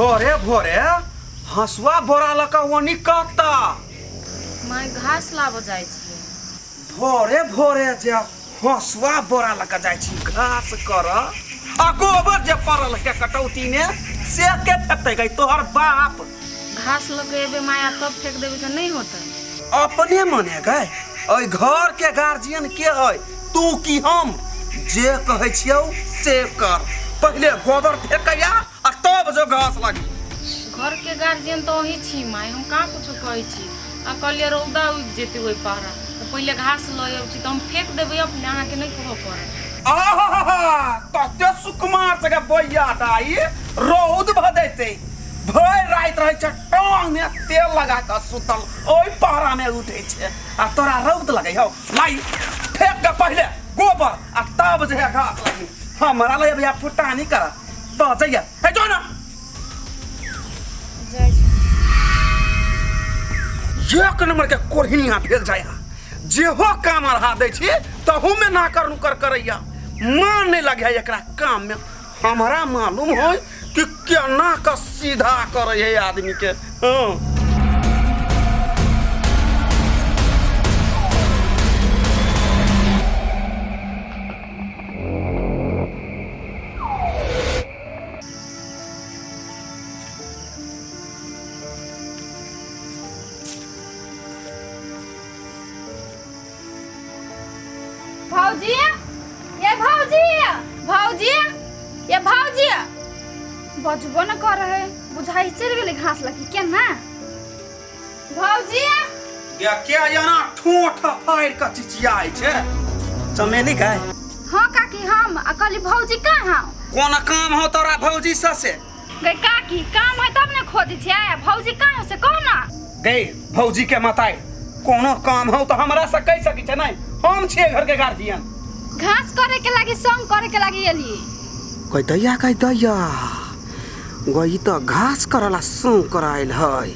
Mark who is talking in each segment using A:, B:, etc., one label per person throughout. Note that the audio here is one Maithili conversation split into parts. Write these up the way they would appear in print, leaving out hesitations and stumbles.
A: भोरे भोरे हंसुआ बोरा लऽ कऽ ओनी कतऽ?
B: माय घास लाबऽ जाइ छियै।
A: भोरे भोरे जे हंसुआ बोरा लऽ कऽ जाइ छी घास करऽ आ गोबर जे पड़ल है कटौती में से के फेकतै गई तोहर बाप?
B: घास लऽ के एबै माया तब फेंक देबै तऽ नहि होतै।
A: अपने मने गए एहि घर के गार्जियन के है, तू की हम? जे कहै छियौ से कर, पहिले गोबर फेकैया आ तब जो घास लगी।
B: घर के गार्जियन तऽ अहीं छी माय, हम कहाँ कुछो कहै छी। आ कहलियै रौदा उगि जेतै ओहि पारा, तऽ पहिले घास लऽ अबै छी तऽ हम फेंक देबै अपने, अहाँके नहि कहऽ पड़त।
A: आहा, कते सुकुमार जगह बइया दाई, रौद भऽ जैतै। भरि राति रहै छै टांग में तेल लगा कऽ सुतल, ओहि पहरा में उठै छै आ तोरा रौद लगै हौ। लाई फेंक के पहिले गोबर आ तब जे है घास लगी। हमरा लग भैया फुटानी कर बजैया हे, जो ना
B: जाइ छी।
A: एक नंबर के कोढ़िनिया भेल जाय हा, जेहो काम अढ़ा दै छी तहू में नाकर नुकर करैया, मन नहीं लगे एकरा काम में। हमरा मालूम है कि केना का सीधा करे है आदमी के। हाँ।
C: भौजी, ये भौजी, भौजी, ये भौजी, बजबो न कर है, बुझाई चल गेलै घास लगी केना। भौजी
A: या क्या जाना ठोठ फाड़ के चिचियाइ छै चमेली गाय।
C: हाँ काकी, हम आ कहली भौजी कहाँ?
A: कोन काम हो तोरा भौजी से?
C: गई काकी, काम है तब ने खोजै छियै, भौजी कहाँ से कहो ना।
A: गई भौजी के माताई, कोनो काम हो तो हमरा से कह सकी छै नहीं, हम छियै घर के गार्जियन।
C: घास करे के लागी, संग करे के लागी एली।
A: कह दैया, कह दैया गई तो घास करला संग करायल है,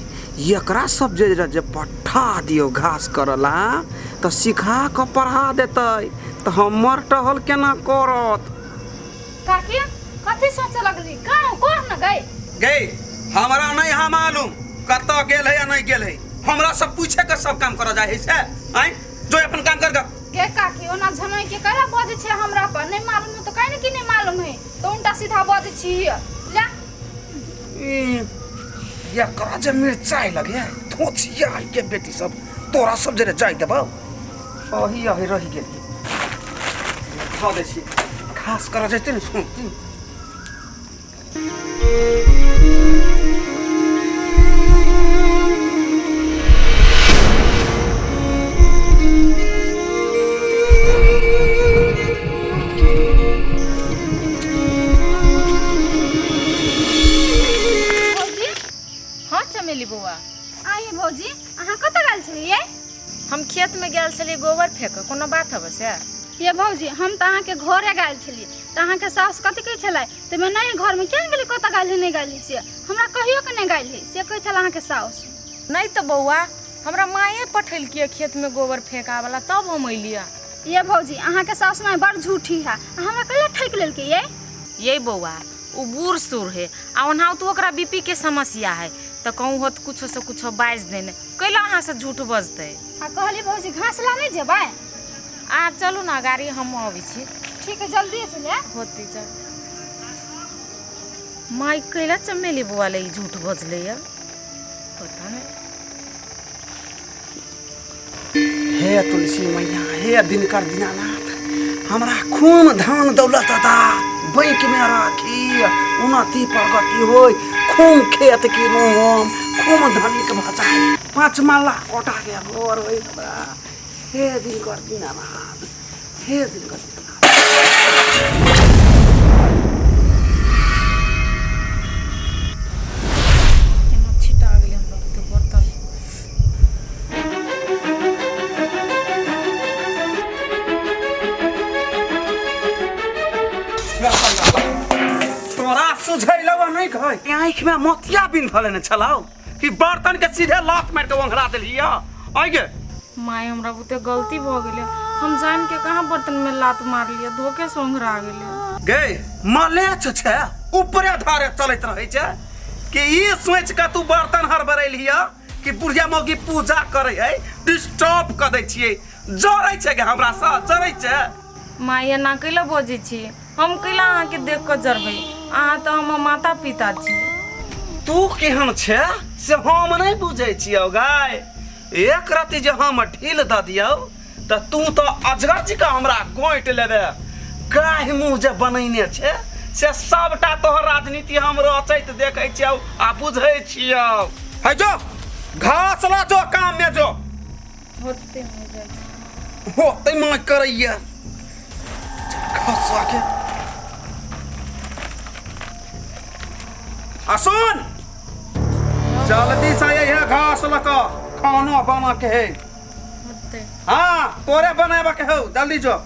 A: एकरा सब जे जे पठा दियो घास करला तो सिखा के पढ़ा देतै तो हमर टहल केना करत।
C: काकी कथी सोचे लगली, कहाँ कह न गई?
A: गई हमरा नहीं हा मालूम कतऽ गेल है या नहीं गेल है, हमरा सब पूछे के सब काम करऽ जाय है से आय जो अपन काम कर ग।
C: गे काकी, ओना झमई के कला बजै छै हमरा पर, नहीं मालूम है तो कहीं कि नहीं मालूम है तो उल्टा सीधा बजै छी ले।
A: ई एकरा जे मिरचाई लगे थोचिया के बेटी सब तोरा सब जरे जाय देबौ अही अही रहि गेल धऽ दै छी घास करऽ जेतै ने सुनती।
C: भौजी।
B: हाँ चमेली बौआ।
C: आइए भौजी, अहाँ कतऽ गेल छलियै?
B: हम खेत में गेल छलियै गोबर फेंक, कोनो बात हबे से?
C: ये भौजी, हम तऽ अहाँके घरे गेल छलियै तऽ अहाँके साउस कथी कहै छलै तऽ मे नहीं घरमे किया गेली, कतऽ गेल है नहीं गेल है से हमरा कहियो के नहीं गेल है से कहै छलै अहाँके साउस।
B: नहीं तऽ बौआ, हमरा माये पठेलकै खेत में गोबर फेंकावला तब हम अलियै।
C: ये भौजी, अहाँके साउस माय बड़ झूठी है, हमरा कैला ठकि लेलकै ये?
B: ये बौआ, ओ बूढ़ सूढ़ है आ ओना तो ओकरा बीपी के समस्या है तऽ कहूँ होत कुछो से कुछो बाजि देने, कैला अहाँ से झूठ बजतै?
C: आ कहली भौजी घास ला नहीं जेबै?
B: आ चलू ना गाड़ी, हम अबै छी।
C: ठीक है, जल्दी चले।
B: होती चल। माय कैला चमेली बौआ ले ई झूठ बजलै या पता नहीं।
A: हे तुलसी मैया, हे दिनकर दीनानाथ, हमरा खून धन दौलत अदा बैंक में राखी, उन्नति प्रगति होय, खून खेत कीनू हम, खूब धनिक भऽ जाय, 5 माला कोटा के घर होय हमरा। हे दिनकर दीनानाथ, हे दिनकर दीनानाथ।
B: केना छिटा गेलै हमरा तऽ बर्तन।
A: तोरा सुझैलौ नहीं कहै, आँखि में मोतिया बिन धऽ लेने छलौ कि बर्तन के सीधे लात मारि के ओंघरा देलियै आइ गे?
B: माय हमरा बुते गलती भऽ गेलै, हम जान के कहाँ बर्तन में लात मारलियै, धोखे से ओंघरा गेलै।
A: गे मलेच्छ छै, ऊपरे धारे चलैत रहै छै, कि ई सोच के तू बर्तन हड़बड़ेलही कि बुढ़िया मौगी पूजा करे है डिस्टर्ब कर दै छियै जरै छै गे हमरा से जरै छै
B: माय एना कैला बजै छी हम कैला अहाँके देख कऽ जरबै अहाँ तऽ हमर माता पिता छी
A: तू केहन छै से हम नहि बुझै छियौ गाय एक रति जे हम ढील दऽ दियौ तऽ तू तऽ अजगर जी के हमरा गोंटि लेबे गाय मुँह जे बनैने छै से सबटा तोहर राजनीति हम रचैत देखै छियौ आ बुझै छियौ है जो घास ला जो काम में जो
B: होते हो जाइ छै
A: होते माँ करैया घास के आ सुन जल्दी से यह घास लऽ कऽ खाना बना के है
B: होते
A: हाँ तोरे बनाबे के हौ जल्दी जो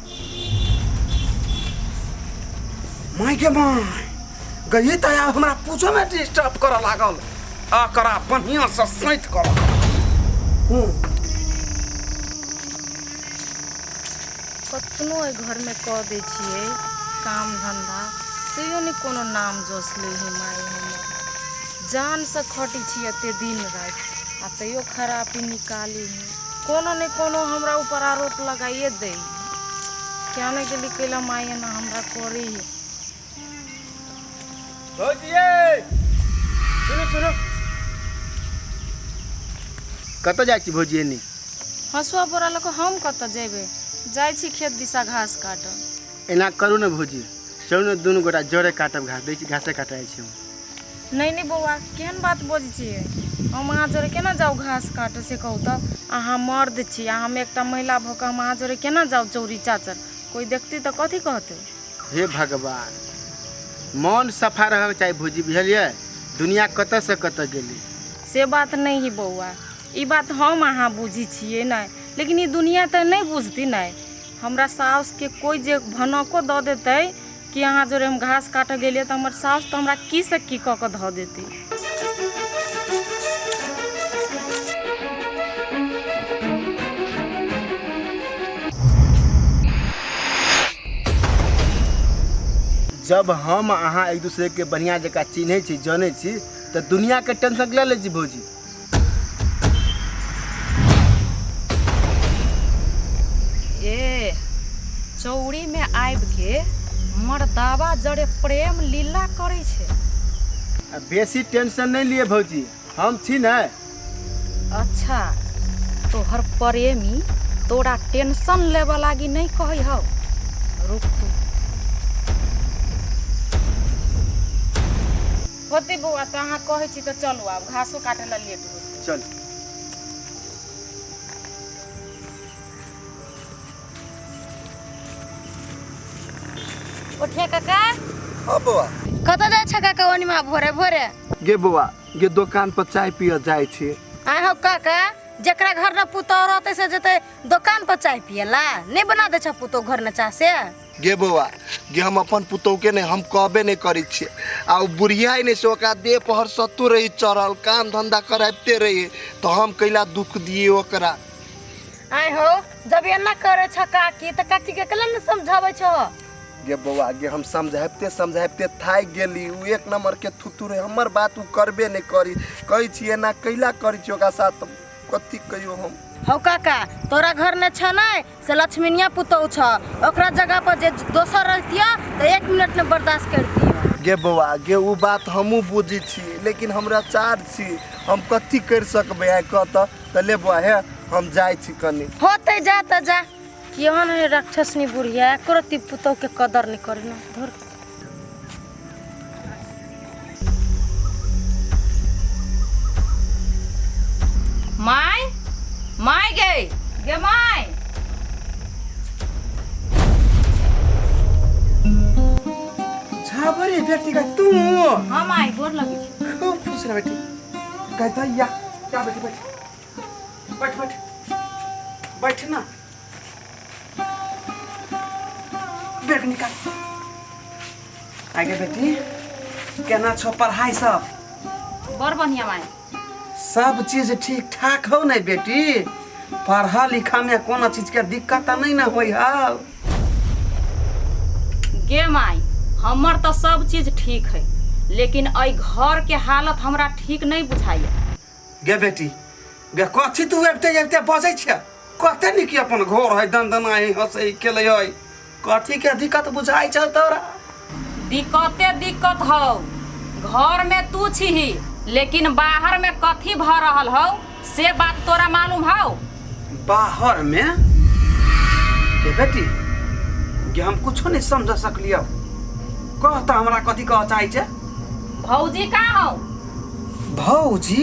A: माय के माय गई तऽ आब हमरा पूछो में डिस्टर्ब करऽ लागल आ करा बढ़िया से सैत कर हूँ
B: कतनो एहि घरमे कऽ दै छियै काम धन्धा तैयो नहि कोनो नाम जोश लै हइ माय हमर जानसँ खटै छी एते दिन राति आ तैयो खरापी निकाली हइ कोनो ने कोनो हमरा ऊपर आरोप लगाइए दै हइ क्या नहि गेली कैला माय एना हमरा करै हइ
A: भौजिये सुनू सुनू
D: कतऽ जाइ छी भौजी एनी
B: हँसुआ बोरा लऽ कऽ हम कतऽ जेबै जाइ छी खेत दिशा घास काटऽ
D: एना करू ने भौजी चलू ने दुनू गोटा जरे काटब घास दै छी घासे काटऽ जाइ छी हम
B: नहि नहि बौआ केहन बात बजै छियै हम अहाँ जरे केना जाउ घास काटऽ से कहू तऽ अहाँ मर्द छी आ हम एकटा महिला भऽ कऽ हम अहाँ जरे केना जाउ चौरी चाचर कोइ देखतै तऽ कथी कहतै
D: हे भगवान मन सफा रहक चाही भौजी बुझलियै दुनिया कतऽसँ कतऽ गेलै
B: से बात नहि है बौआ ई बात हम अहाँ बुझै छियै नहि लेकिन ई दुनिया तऽ नहि बुझती नहि हमरा साउसके कोइ जे भनको दऽ देतै कि अहाँ जोरे हम घास काटऽ गेलियै तऽ हमर साउस तऽ हमरा की से की कऽ कऽ धऽ देतै
D: जब हम अहाँ एक दूसरेके बढ़िआँ जकाँ चिन्है छी जनै छी तऽ दुनिआके टेंशन लऽ लै छी भौजी
B: ए चौरीमे आबिके मर्दाबा जरे प्रेम लीला करै छै
D: आ बेसी टेंशन नहि लिअ भौजी हम छी ने
B: अच्छा तोहर प्रेमी तोरा टेंशन लेबऽ लागी नहि कहै हौ रुक तू होतै बौआ तऽ अहाँ कहै छी तऽ चलू आब घासो काटै लए लेट होतै
D: चल
C: उठिया काका
E: हाँ बौआ
C: कतऽ जाइ छ काका ओनिमा भोरे भोरे
E: गे बौआ गे दोकान पर चाय पियऽ जाइ छी
C: आइ हो काका जकरा घर न पुतोह रहतै से जेतै दोकान पर चाय पियला नहि बना दै छ पुतोह घर न चाह से
E: गे बौआ गे हम अपन पुतोहके नहि हम कहबे नहि करै छियै आ ओ बुढ़िया नहि से ओकरा देह पहर सत्तू रही चढ़ल काम धंधा कराबिते रही तऽ हम कैला दुख दिए ओकरा
C: आइ हो जब एना करे छ काकी तऽ काकी के केला ने समझाबै छ
E: गे बौआ गे हम समझाबिते समझाबिते थाकि गेली ओ एक नंबर के थुथू रहे हमर बात ओ करबे नहि करी कहै छी एना कैला करै छी ओकरा साथ कथी कहियो हम
C: हौ काका तोरा घर ने छ नै से लक्ष्मीनिया पुतोह छ ओकरा जगह पर जे दोसर रहतिय तऽ एक मिनट ने बर्दाश्त करतिय
E: गे बौआ गे ओ बात हमहूँ बुझै छी लेकिन हमरा चार छी हम कथी करि सकबै आइ कह तऽ तऽ ले बौआ हे हम जाइ छी कनी
C: होतै जा तऽ जा केहन है राक्षसनी बुढ़िया एको रत्ती पुतोह के कदर नहीं करे ना धुर
B: माय माय गे गे माय
A: झाबरी बेटी का तू
B: हाँ माय गोर लगे छी
A: खूब खुश रह बेटी कहता या या बेटी बैठ बैठ बैठ बैठ ना बैग निकाल आगे बेटी केना छो पढ़ाई सब
B: बड़ बढ़िया माय
A: सब चीज ठीक ठाक हो ने बेटी पढ़ा लिखा में कोनो चीज के दिक्कत नहीं ना होई हौ
B: गे माय हमर तऽ सब चीज ठीक है लेकिन एहि घरके हालत हमरा ठीक नहि बुझाइए।
A: गे बेटी गे, कथी तू अबिते अबिते बजै छै? कते नीक अपन घर है, दनदना है, हंसै खेलै है, कथी के दिक्कत बुझाइ छौ तोरा?
B: दिक्कते दिक्कत हौ। घरमे तू छिही, लेकिन बाहरमे कथी भऽ रहल हौ से बात तोरा मालूम हौ?
A: बाहर में गे बेटी गे, हम कुछो नहीं समझ सकलियौ, कह तऽ हमरा कथी कह चाहै छै?
B: भौजी कहाँ हौ?
A: भौजी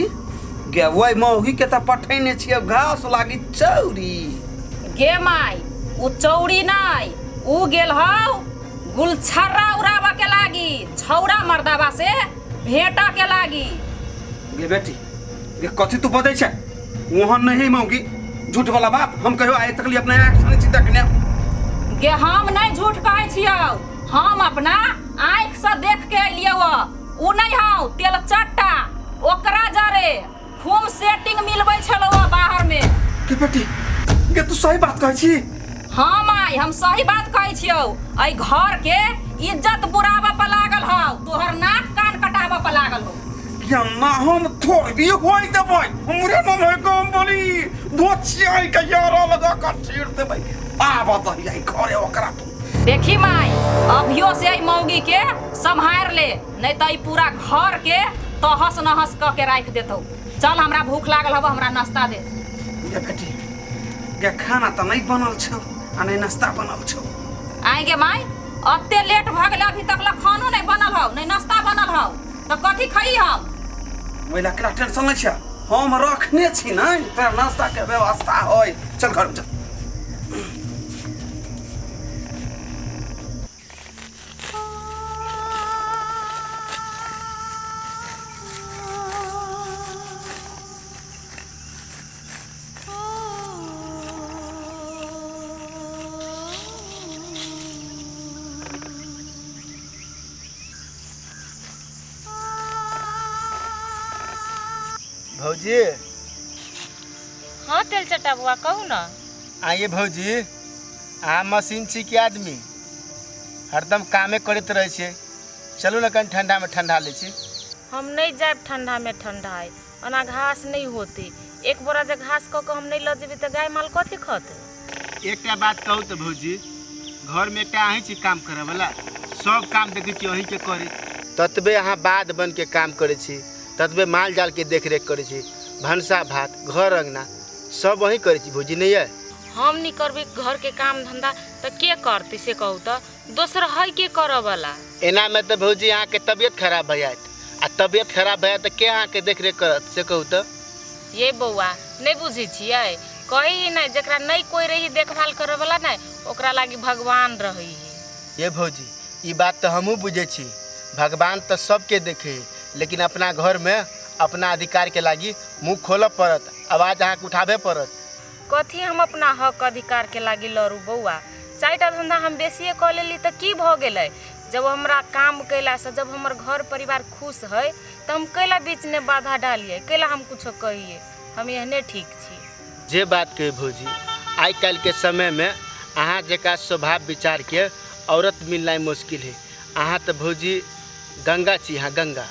A: गे, ओहि मौगी के तऽ पठेने छियै घास लागी चौरी।
B: गे माय, उ चौरी नहि, उ गेल हौ गुलछर्रा उड़ाबऽ के लागी, छौड़ा मर्दाबा से भेंट के लागी।
A: गे बेटी गे, कथी तू बजै छै? वहाँ नहीं मौगी, झूठ वाला बात हम कहियो आइ तक लिए अपना आँख से नहीं छी देखने।
B: गे हम नहि झूठ कहै छियौ, हम अपना आँखि से देख के एलियौ। उ नहि हौ तेल चट्टा, ओकरा जरे खूब सेटिंग मिलबै छलौ बाहर में।
A: गे बेटी गे, तू सही बात कहै छी?
B: हाँ माय, हम सही बात कहै छियौ। एहि घर के इज्जत बुराबऽ पर लागल हौ, तोहर नाक कान कटाबऽ पर लागल हौ।
A: ना हम थोड़बी होय देबै, हमरे मन है कम बोली धोचियाई के यारा लगा कर चीर देबै। आब दही आई घरे ओकरा तू।
B: देखी माय, अभियो से एहि मौगी के सम्हार ले, नहीं तऽ ई पूरा घर के तहस नहस कऽ के राखि देतौ। चल, हमरा भूख लागल हब, हमरा नाश्ता दे।
A: गे बेटी गे, खाना तऽ नहीं बनल छौ आ नहीं नाश्ता बनल छौ।
B: आएंगे माय, अते लेट भऽ गेलै, अभी तक ला खानो नहीं बनल हौ, नहीं नाश्ता बनल हौ, तऽ कथी खई हम?
A: ओहि ला केला टेंशन नहीं छै, हम रखने छी ने तोरा नाश्ता के व्यवस्था होय। चल घर में चल।
D: भौजी।
B: हाँ तेल चटा बुआ, कहू ना।
D: आइए भौजी, अहाँ मशीन छी कि आदमी? हरदम कामे करैत रहै छियै। चलू ने कनि ठंडा में ठंडा लै छी।
B: हम नहीं जायब ठंडा में ठंडा है, ओना घास नहीं होते। एक बोरा जे घास कऽ के हम नहीं लऽ जेबै तऽ गाय माल कथी खतै?
D: एकटा बात कहू तऽ भौजी, घरमे एकटा अहीं छी काम करैवला? सब काम देखै छी अहीँके करै। ततबे अहाँ बाध बनके काम करै छी, ततबे माल जालके देखरेख करै छी, भनसा भात घर अङ्गना सब अहीं करै छी भौजी, नहि यै?
B: हम नहीं करबै घर के काम धंधा तऽ के करतै से कहू तऽ? दोसर है के करऽ वाला?
D: एनामे तऽ भौजी अहाँके तबियत खराब भऽ जायत, आ तबियत खराब भऽ जायत तऽ के अहाँके देखरेख करत से कहू तऽ?
B: ये बौआ, नहीं बुझै छियै? कही नहि, जकरा नहीं कोई रही देखभाल करऽ वाला नहि, ओकरा लागी भगवान रहै है।
D: ये भौजी, ई बात तऽ हमहूँ बुझै छी, भगवान तऽ सबके देखै है, लेकिन अपना घरमे अपना अधिकारके लागी मुँह खोलऽ पड़त, आवाज अहाँके उठाबे पड़त।
B: कथी हम अपना हक अधिकार के लागी लड़ू बौआ? चारिटा धंधा हम बेसिए कऽ लेली तऽ की भऽ गेलै? जब हमरा काम कयलासँ जब हमर घर परिवार खुश है तऽ हम कैला बीचमे बाधा डालियै, कैला हम कुछो कहियै? हम एहने ठीक छी।
D: जे बात कही भौजी, आइ काल्हिके समयमे अहाँ जकाँ स्वभाव विचारके औरत मिलनाइ मुश्किल है। अहाँ तऽ भौजी गंगा छी, अहाँ गंगा।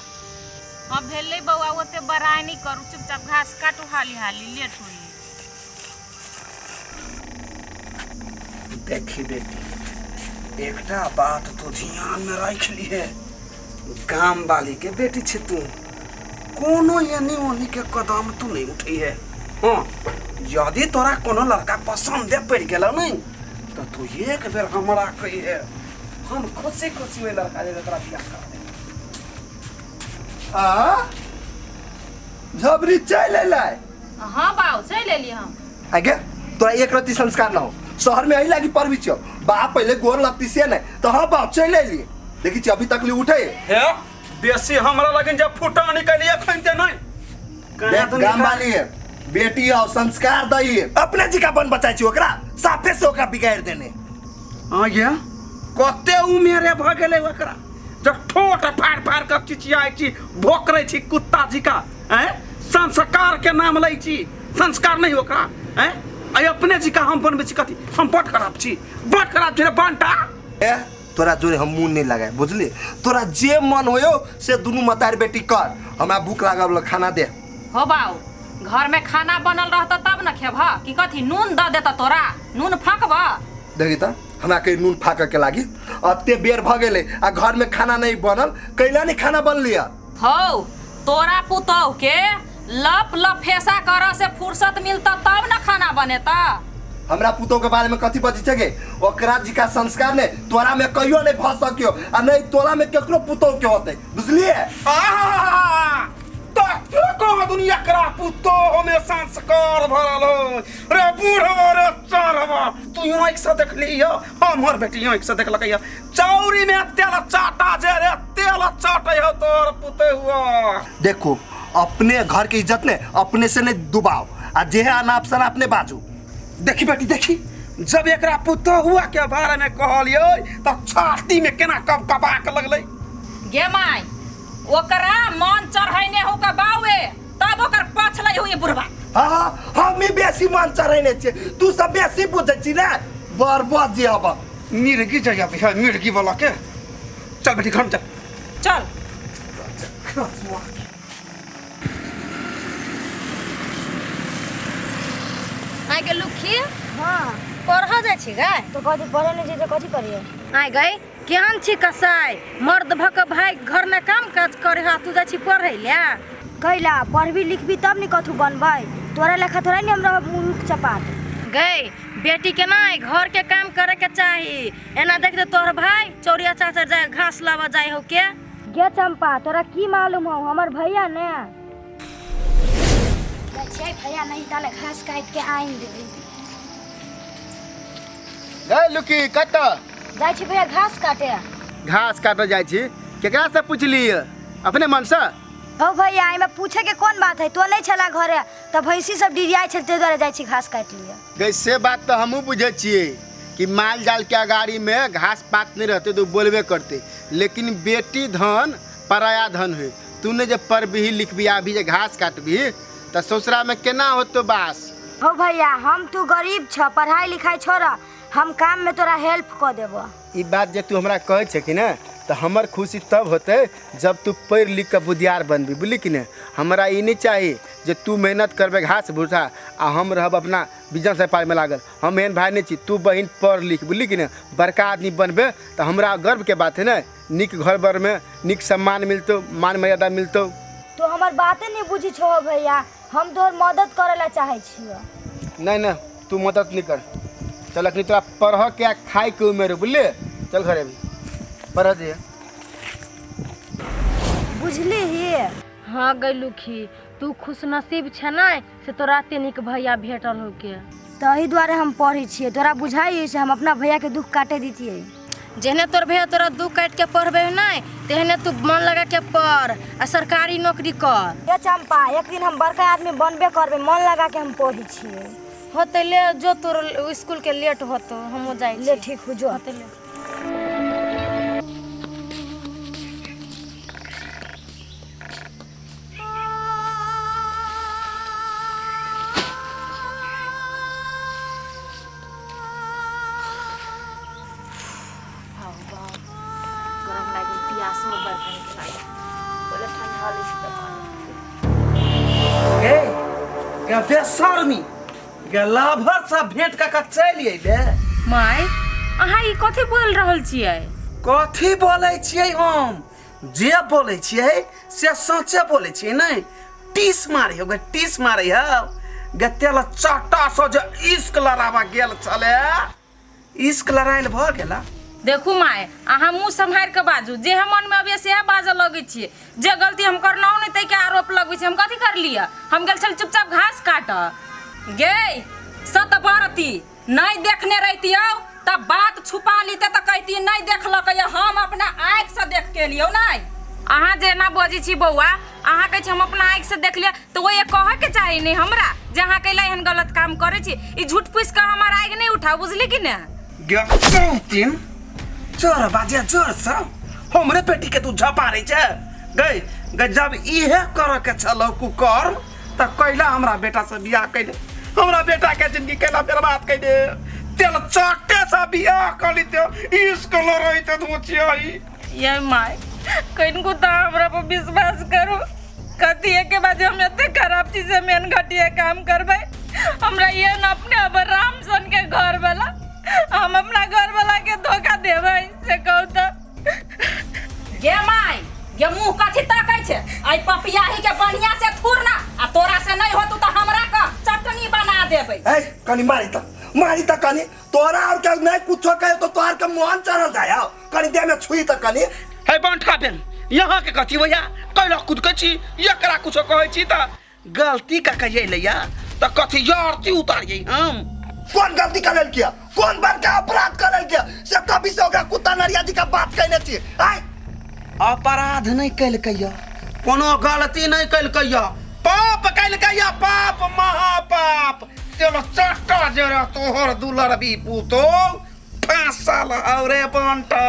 B: हाँ भेलै बौआ, ओते बड़ाइ नहि करू, चुपचाप घास काटू हाली हाली, लेट होइए।
A: देखी बेटी, एकटा बात तू ध्यान में राखि लिहे, गाम वाली के बेटी छे तू, कोनो एनी ओनी के कदम तू नहीं उठै है। हाँ, यदि तोरा कोनो लड़का पसंद पड़ि गेलौ नहीं तो तू एक बेर हमरा कहिहे, हम खुशी खुशी ओहि लड़का जे तोरा बियाह करा देब।
E: आ झबरी चलि अयलै।
B: हाँ बाउ, चलि एली हम।
E: आगे तोरा एक रत्ती संस्कार न हो, शहर में अही लागी पढ़बी छियो, बाप पहले गोर लगती से नहीं तो हाँ बाप चलि अयली, देखी छी अभी तक ली उठे
A: हे। बेसी हमरा लगन जब फुटा निकलिए अखन ते नहीं।
E: देख, गाम वाली है बेटी हो, संस्कार दही अपने जी का बन बचाई छी, ओकरा साफे से ओकरा बिगाड़ देने।
A: हाँ ये कते उमेरे भ गेलै ओकरा, जब ठोट फाड़ फाड़ के चिचियाइ छी, भोकरै छी कुत्ता जी का, हैं संस्कार के नाम लै छी, संस्कार नहीं ओकरा, हैं आई अपने जी का हम बनबै छी कथी? हम बड खराब छी, बड खराब छी रे बंटा।
E: ए तोरा जोरे हम मुँह नहीं लगाए बुझली। तोरा जे मन होयो से दुनू मतार बेटी कर, हमरा भूख लागल, खाना दे।
F: हो बाऊ, घर में खाना बनल रहता तब न खेबह कि कथी नून द देता तोरा, नून फाकबह?
E: देखी त हमरा के नून फाके के लागी, अते बेर भ गेलै आ घर में खाना नहीं बनल, कैला नहीं खाना बनलिया?
F: हौ तोरा पुतोह के लप लफेसा कर से फुर्सत मिलता तब न खाना बनेता।
E: हमरा पुतोह के बारे में कथी बजी छे गे? ओकरा जी का संस्कार ने तोरा में कहियो नहीं भ सकियो आ नहीं तोरा में केकरो पुतोह के होते, बुझलिए?
A: आहा! तो दुनिया करा पुतोह में संस्कार भरल हो रे बूढ़वा रे चढ़वा, तू यहाँ एक से देख लियो, हमर बेटी यहाँ एक से देखलक यो, चौरी में तेल चाटा जे रे तेल चाटे हो तोर पुतोहुआ।
E: देखो अपने घर के इज्जत ने अपने से नहीं डुबाओ आ जे है अनाप शनाप अपने बाजू।
A: देखी बेटी देखी, जब एकरा पुतोहुआ के बारे में कहलियो त छाती में केना कब कबा के लगलै।
F: गे माय, ओकरा मन चढ़ैने हो का बावे तब ओकर पछलै हो ये बुढ़वा।
E: हाँ हम ही बेसी मन चढ़ैने छियै, तू सब बेसी बुझै छी ने, बर्बाद जे हब।
A: मिर्गी जइया बिहा मिर्गी वाला के। चल बेटी घर में चल।
F: चल।
B: आइ गे लुखी।
C: हाँ।
B: पढ़ऽ जाइ छी गै?
C: तो कथी पढ़े नहीं छी तऽ कथी करियै?
B: आइ गै केहन छी कसाई, मर्द भऽ कऽ भाई घर में काम काज करे हा, तू जाइ छी पढ़ै लए?
C: कैला पढ़बी लिखबी तब ने कथू बनबै, तोरा लेखा थोड़ा ने हम रहब मुर्ख चपाट।
B: गै बेटी के नहि घर के काम करे के चाही, एना देख दे तोहर भाई चौरिया चाचर जाय घास लाबऽ जाय हो के।
C: गे चंपा तोरा की मालूम हो हमर भैया ने छै, भैया नहीं ताले घास काट के आनि देबै।
D: गै लुकी कतऽ
C: जाइ छी भैया? घास काटे।
D: घास काटऽ जाइ छी? केकरा से पुछली? अपने मन से?
C: हौ भैया एहिमे पूछे के कोन बात है, तो नहीं छला घरे तऽ भैंसी सब डिरियाइ छल ताहि दुआरे जाइ छी घास काटि लिअ।
D: गै से बात तऽ हमहूँ बुझै छियै कि माल जाल के अगाड़ी में घास पात नहीं रहते तो बोलबे करते, लेकिन बेटी धन पराया धन है, तू ने जे पढ़बही लिखबही आबी जे घास काटबही तऽ ससुरा में केना होतो बास?
C: हौ भैया हम तू गरीब छ, पढ़ाई लिखाई छोड़, हम काम में तोरा हेल्प कऽ देबो।
D: ई बात जे तू हमरा कहै छै कि ने तऽ हमर खुशी तब होतै जब तू पढ़ि लिख कऽ बुधियार बनबी, बुझली कि ने? हमरा ई नहीं चाही जे तू मेहनत करबे घास भूसा आ हम रहब अपना बिजनेस व्यापार में लागल। हम एहन भाई नहीं छी, तू बहिन पढ़ लिख, बुझली कि ने, बड़का आदमी बनबे तऽ हमरा गर्व के बात है ने, नीक घर बर में नीक सम्मान मिलतौ, मान मर्यादा मिलतौ।
C: तू हमर बाते नहीं बुझी छो भैया, हम तोहर मदद करे ला चाहे छियो।
D: नहीं नहीं तू मदद नहीं कर, चल अखनी तोरा पढ़ के आ खाए के उम्र, बुझलिए? चल घरे अभी पढ़ दिए।
C: बुझली ही?
B: हाँ गै लुखी तू खुशनसीब छे ने से तोरा एते नीक भैया भेटल हो के,
C: तही दुआरे हम पढ़ै छियै। तोरा बुझाइ से हम अपना भैया के दुख काटे दितियै?
B: जेहने तोर भैया तोरा दुख काटि के पढ़बे नहि तेहने तू मन लगा के पढ़ आ सरकारी नौकरी कर।
C: ये चंपा एक दिन हम बड़का आदमी बनबे करबै, मन लगा के हम पढ़ै छियै।
B: होतै ले जो तोर स्कूल के लेट होतो, हमहूँ जाइ
C: ले ठीक हो जो।
B: होतै ले। गरम लागल, प्यासो बड़ लागल, पहिले ठंडा लै छी तऽ पानी।
A: गे गे बेशर्मी गे लाभर से भेंट कऽ के चलि अयले।
B: माय अहाँ ई कथी बोल रहल छियै?
A: कथी बोलै छियै हम? जे बोलै छियै से सचे बोलै छियै, नहि टीस मारै हो गे, टीस मारै हो गे। तेल चट्टा से जे इश्क लड़ाबा गेल छलै, इश्क लड़ाइल भऽ गेला।
B: देखू माय अहाँ मुँह सम्हारि कऽ बाजू, जे हम मनमे अबैए सएह बाजऽ लगै छियै। जे गलती हम करलहुँ नहि ताहिके आरोप लगबै छी। हम कथी करलियै? हम गेल छली चुपचाप घास काटऽ। गे सतबरती नहीं देखने रहितियौ तऽ बात छुपा लीते तऽ कहती नहीं देखलकै, हम अपना आँखि से देख के एलियौ। नहीं अहाँ जेना बजै छी बौआ, अहाँ कहै छी हम अपना आँखि से देख लिअ, तऽ ओहि कहऽ के चाही नहि हमरा जे अहाँ कैला एहन गलत काम करै छी। ई झूठ फूसि कऽ हमर आगि नहि उठाउ, बुझली कि ने?
A: गे तीन चोर बाजे जोर से हमरे बेटी के तू झपारै छै गै। गै जब इहे करऽ के छलौ कुकर्म तऽ कैला हमरा बेटा से बियाह कैले, हमरा बेटा के जिंदगी कैला बर्बाद कैले। तेल चाटे सा बियाह कर लेते इश्क लड़ैते धोचियाई।
B: ये my कनिको तऽ हमरा पर विश्वास करू, कथी के बाद हम एते खराब चीज से मेन घटिया काम करबै? हमरा ये न अपने अब राम सन के घर वाला, हम अपना घर वाला के धोखा देबै से कहू तऽ।
F: गे माय गे, मुँह कथी तकै छै? एहि पपियाही के बढ़िया से थूर ना, आ तोरा से नहीं होतू तऽ हमरा कह, चटनी बना देबै।
E: ए कनी मारी त, मारी त कनी, तोरा और के नहीं कुछो कहे तो तोहार के मोहन चढ़ल जाय। आओ कनी देह में छुई त कनी।
A: हे बंठा बेन, यहाँ के कथी भैया कैला कूद के छी? एकरा कुछो कहै छी त गलती का कहिए लैया त कथी आरती उतारिए हम?
E: कौन गलती कर किया, कौन बड़का अपराध कर किया से कभी से ओकरा कुत्ता नरिया जी का बात कहने छी? आय
A: अपराध नहीं कलकै, कोनो गलती नहीं कलकै, पाप कलकै, पाप महापाप। चलो चट्टा जरा तोहर दुलर भी पुतो फांसल औरे बंटा।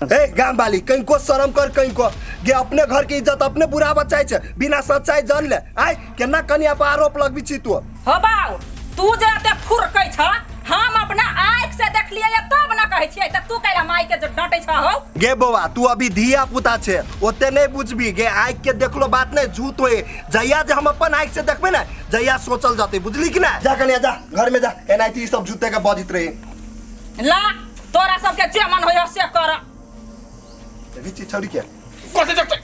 E: ए गाम वाली कहीं को शर्म कर, कहीं को गे अपने घर के इज्जत अपने बुरा बचाई छे बिना सच्चाई जान ले। आय केना कनी आप आरोप लगबी छी तू?
F: हो बाउ, तू जे एते फुरकै छ, हम अपना आँखि से देखलियै तब न कहै छियै, त तू कैला माय के डांटै छ हौ?
E: गे बौआ, तू अभी धिया पुता छे, ओते नहीं बुझबी। गे आँख के देखलो बात नहीं झूठ होए, जहिया जे हम अपन आँख से देखबे ना जहिया सोचल जाते, बुझली कि ना? जा कनिया जा, घर में जा, एनाहिते ई सब झूठे के बजित रहे।
F: ला तोरा सबके जे मन होय से कर।
E: देखै छी छौड़ी के
A: कथी देखते?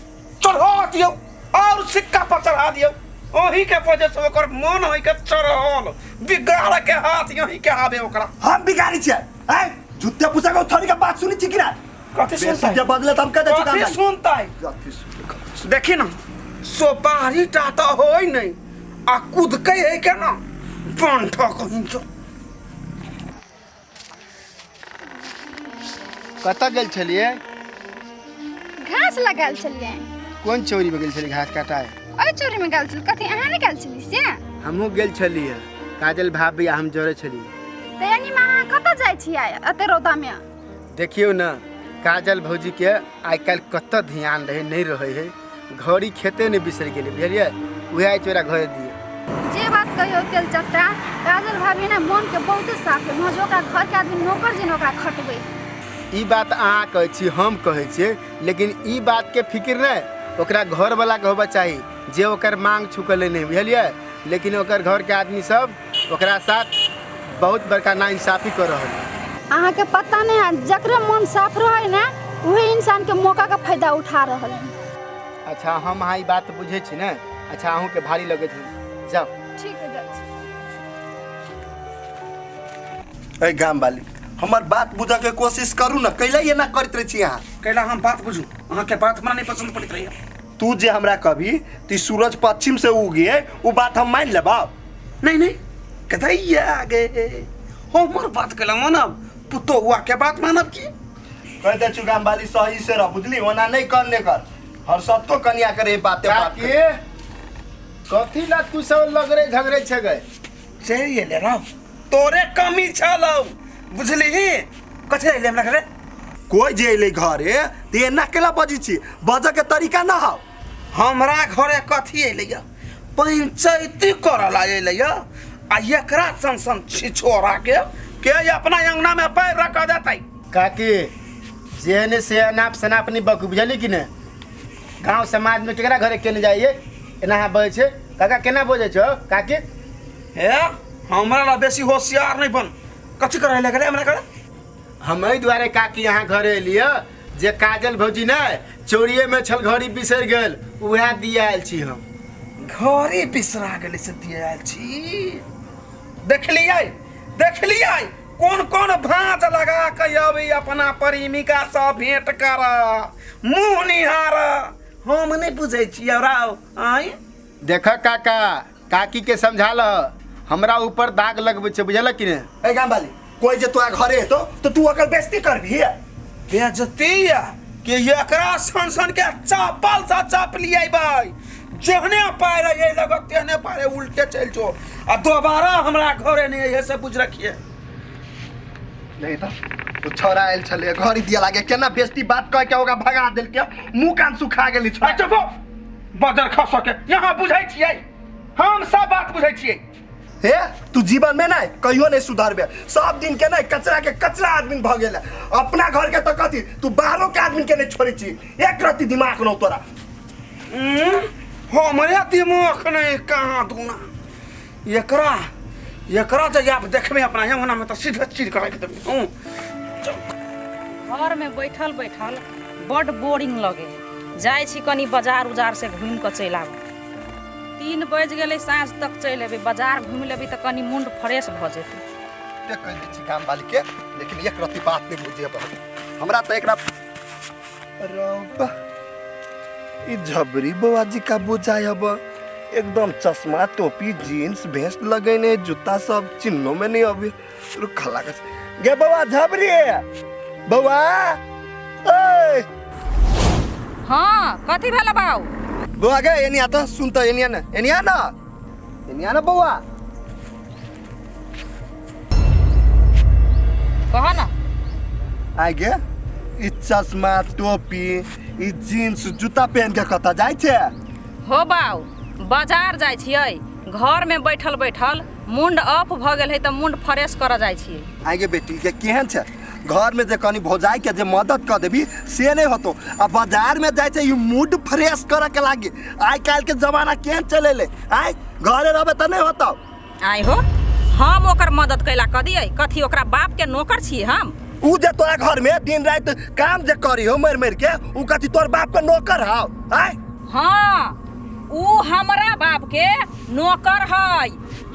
A: चढ़ा दियौ और सिक्का पर चढ़ा दियौ, ओही के वजह से ओकर मन होई के चढ़ल बिगाड़ के हाथ यही के आवे ओकरा।
E: हम बिगाड़ी छियै? आय झूठे पूछा के छौड़ी के बात सुनी छी कि ना?
A: कथी सुनतै?
E: जे बदले त हम कह दै छी।
A: कथी सुनतै?
E: कथी सुनतै?
A: देखी ना सोपारी टा त होय नहीं आ कूदकै है केना बंठ कहीं जो।
D: कतऽ गेल छलियै?
C: घास लगायल छलियै।
D: कोन चौरी में गेल छलियै घास काटाए?
C: ओहि चौरी में गेल छलियै। कथी अहाँ नहि गेल छलियै से?
D: हमहूँ गेल छलियै, काजल भाभी आ हम जरे छलियै।
C: तऽ यानी माँ अहाँ कतऽ जाइ छियै एते रौदा में?
D: देखियौ ने काजल भौजी के आइ काल्हि कतऽ ध्यान रहै नहीं रहै है, घड़ी खेते नहि बिसरि गेलै, बुझलियै? उएह आइ चोरा घरे दिए।
C: जे बात कहियो तेल चट्टा, काजल भाभी ने मन के बहुते साफ है, मौज ओकरा घर के आदमी नौकर जेना ओकरा खटबै।
D: ई बात अहाँ कहै छी, हम कहै छियै, लेकिन ई बात के फिक्र नहि ओकरा घरवला के होबा चाही जे ओकर मांग छुकलै नहि, बुझलियै? लेकिन ओकर घर के आदमी सब ओकरा साथ बहुत बड़का नाइंसाफी कर रहल है।
C: अहाँ के पता नहीं है, जकरे मन साफ रहे ना वही इंसान के मौका का फायदा उठा रहल है।
D: अच्छा हम अहाँ ई बात बुझै छी ने, अच्छा अहूँ के भारी लगैत है, जाओ।
C: ठीक है जाइ छी।
E: ए गाम वाली हमर बात बुझऽ के कोशिश करू ना, कैला एना करैत रहै छी अहाँ?
A: कैला हम बात बुझू? अहाँ के बात हमरा नहीं पसंद पड़ैत रहैया।
E: तू जे हमरा कभी ती सूरज पश्चिम से उगे उ बात हम मान लेबा?
A: नहीं नहीं कथैया गे, हमर बात कैला मानब, पुतोहुआ के बात मानब की?
E: कह दे छु गाम वाली सही से रह, बुझली? ओना नहीं करने कर हर सत्तो कनिया करे बाते बात
D: काकी कथी ला तू सब लगरे झगड़े छे गए?
A: चलि एले राव, तोरे कमी छलौ बुझली? कथी एले हमरा घरे?
E: कोई जे एले घरे ते एना केला बजी छी, बजऽ के तरीका ना हौ।
A: हमरा घरे कथी एले या? पंचायती करऽ ला एले या, आ एकरा सन सन छिछोरा के अपना अंगना में पैर रख देतै।
D: काकी जेहने से अनाप शनाप नहीं बकू, बुझली कि नहीं? गांव समाज में केकरा घरे केने जाइए एना अहाँ बजै छै? काका केना बजै छौ काकी?
A: हे हमरा ला बेसी होशियार नहीं बन, कथी करे लगले हमरा घरे?
D: हम एहि दुआरे काकी यहाँ घरे एलियै जे काजल भौजी ने चोरिए में छल घड़ी बिसरि गेल, उएह दिया आयल छी हम।
A: घड़ी बिसरा गेलै से दिया आयल छी? देखलियै देखलियै कोन कोन भाँज लगा के अबै अपना प्रेमिका से भेंट कर मुँह निहार, हम नहीं बुझै छियै राव। आँय
D: देख काका, काकी के समझा लह, हमरा ऊपर दाग लगबै छै, बुझल कि ने?
E: ए गाम वाली कोई जे तोरा घरे हेतो तो तू ओकर बेइज्जती करबी?
A: बेइज्जती या कि एकरा सन सन के चापल सा चाप लियै भाई, जेहने पाय रहे लगत तेहने पाय उल्टे चलि जो, आ दोबारा हमरा घरे नहीं अइहे से बुझ रखिए।
E: नहीं तो ओ छौड़ा आयल छलै घड़ी दिया लागे केना बेइज्जती बात कह के ओकरा भगा देलकै, मुंह कान सुखा गेलै छौड़ा।
A: अच्छा बो बजर खा सके, यहाँ बुझै छियै हम सब बात बुझै छियै।
E: हे तू जीवन में नहीं कहियो नहीं सुधरबे सब दिन के नहीं कचरा के कचरा आदमी भ गेल अपना घर के तो कथी तू बाहरों के आदमी के नहीं छोड़ै छी एक रत्ती दिमाग न तोरा।
A: हमरे दिमाग नहीं कहाँ दूना एकरा एकरा जब आप देखबे अपना अंगना में तो सीधे चीर कर राखि देबै।
F: घर में बैठल बैठल बड बोरिंग लगे है। जाइ छी कनी बाजार उजार से घूमि कऽ चलि आबू। 3 बजि गेलै, साँझ तक चलि अयबै, बाजार घूमि लेबै तऽ कनी मूड फ्रेश भऽ जेतै।
E: कते कहि दै छी गाम वाली के लेकिन एक रत्ती बात नहीं बुझे हमरा तऽ एकरा रौबा ई झबरी बौआ जी का बुझाय अब एकदम चश्मा टोपी जीन्स भेस्ट लगेने जूता सब चिन्हो में नहीं अभी रुखा लागत गे बौआ झबरी बौआ ए
F: हाँ कथी भेल बाऊ?
E: बौआ गे एनी आता सुन त एनी ना एनी ना एनी ना बौआ
F: कह ना।
E: आइ गे ई चश्मा टोपी ई जीन्स जूता पहन के कतऽ जाइ छै?
F: हो बाऊ बाजार जाइ छियै, घर में बैठल बैठल मुंड ऑफ भऽ गेल है तऽ मुंड फ्रेश करऽ जाइ छियै।
E: आइ गे बेटी के केहन छै घर में जे कनी भौजाई के जे मदद कऽ देबी से नहीं होतो आ बाजार में जाइ छै ई मूड फ्रेश करऽ के लागी। आइ काल्हि के जमाना केहन चलेले आइ घरे रहबे तऽ नहीं होतो।
F: आइ हो हम ओकर मदद कैला कऽ दियै? कथी ओकरा बाप के नौकर छियै हम?
E: उ जे तोरा घर में दिन राति काम जे करी हो मरि मरि के उ कथी तोर बाप के नौकर हौ? आइ
F: हाँ उ हमरा बाप के नौकर है,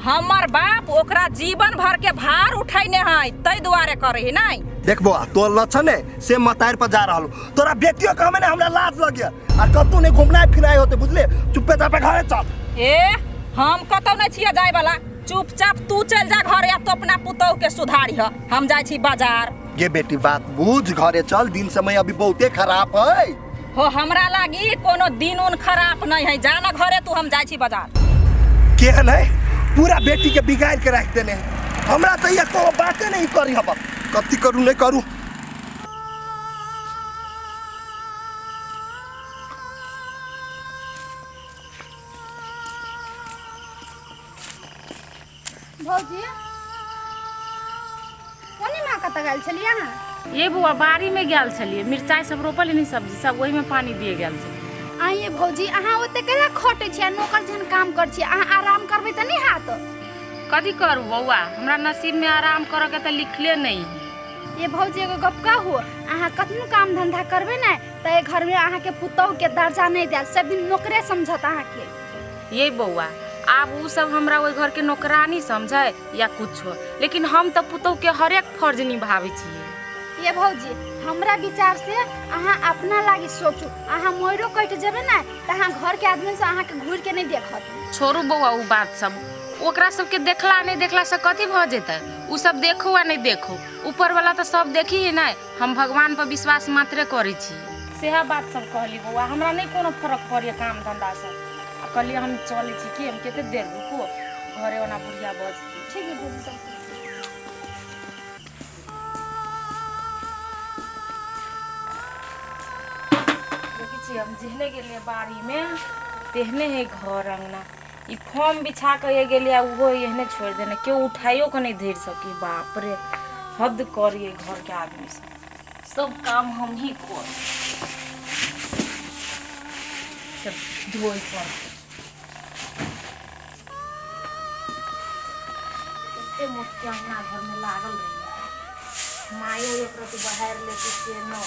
F: हमर बाप ओकरा जीवन भर के भार उठैने है तै दुआरे करे है नहीं।
E: देख बौआ तोर लक्षण है से मतार पर जा रहल तोरा बेटियो के हमें हमरा लाज लगे आ कतौ नहीं घुमनाइ फिराइ होते बुझले चुप्पे चापे घरे चल।
F: ए हम कतौ नहीं छियै जाय वाला, चुपचाप तू चल जा घर या तो अपना पुतोह के सुधारी ह, हम जाय छी बाजार।
E: गे बेटी बात बुझ घरे चल, दिन समय अभी बहुते खराब है।
F: हो हमरा लागी कोनो दिन उन खराब नहीं है, जा ना घरे तू, हम जाय छी बाजार।
E: केहन है पूरा बेटी के बिगाड़ के रख देने है, हमरा तो ये कोनो बाते नहीं करी हम कथी करू नहीं करू।
C: भौजी कोनी माँ कतऽ गेल छलियै अहाँ?
B: ये बौआ बाड़ी में गेल छलियै, मिरचाई सब रोपल नहीं सब्जी सब ओहिमे पानी दिए गेल छलियै।
C: आइए भौजी अहाँ ओते केना खटै छियै नौकर जेहन काम करै छियै, अहाँ आराम करबै तऽ नहि हैत?
B: कथी करू बौआ हमरा नसीब में आराम करऽ के तऽ लिखले नहीं है।
C: ये भौजी एगो गप कहू, अहाँ कतनो काम धंधा करबै ने तऽ एहि घर में अहाँके पुतोह के दर्जा नहीं देत, सब दिन नौकरे समझत अहाँके।
B: ये बौआ आब उ सब हमरा ओहि घर के नौकरानी समझे या कुछो, लेकिन हम तऽ पुतोह के हरेक फर्ज निभाबै छियै।
C: ये भौजी हमरा विचार से अहाँ अपना लागी सोचू, अहाँ मोरो कटि जेबै ने तऽ अहाँ घर के आदमी से अहाँके घूर के नहीं देखत।
B: छोड़ू बौआ उ बात सब, ओकरा सबके देखला नहीं देखला से कथी भऽ जेतै? उ सब देखो आ नहीं देखो, ऊपर वाला तऽ सब देखी है नहीं, हम भगवान पर विश्वास मात्रे करै छी। सएह बात सब कहली बौआ, हमरा नहीं कोनो फरक पड़ैए काम धंधा से। आ कहलियै हम चलै छी कि हम कते देर रुकू घरे ओना बुढ़िया बजती।
C: ठीक है भौजी सब।
B: देखै छियै हम जेहने गेलियै बाड़ीमे तेहने है घर अंगना, ई फॉर्म बिछा के गेलियै उहो एहने छोड़ि देने, केओ उठाइयो के नहीं धरि सकी। बाप रे हद करिए घर के आदमी सब, सब काम हम ही कर धोइ पर एते मोट के अंगना घर में लागल रही, मायो एक रति बहार लेती से न।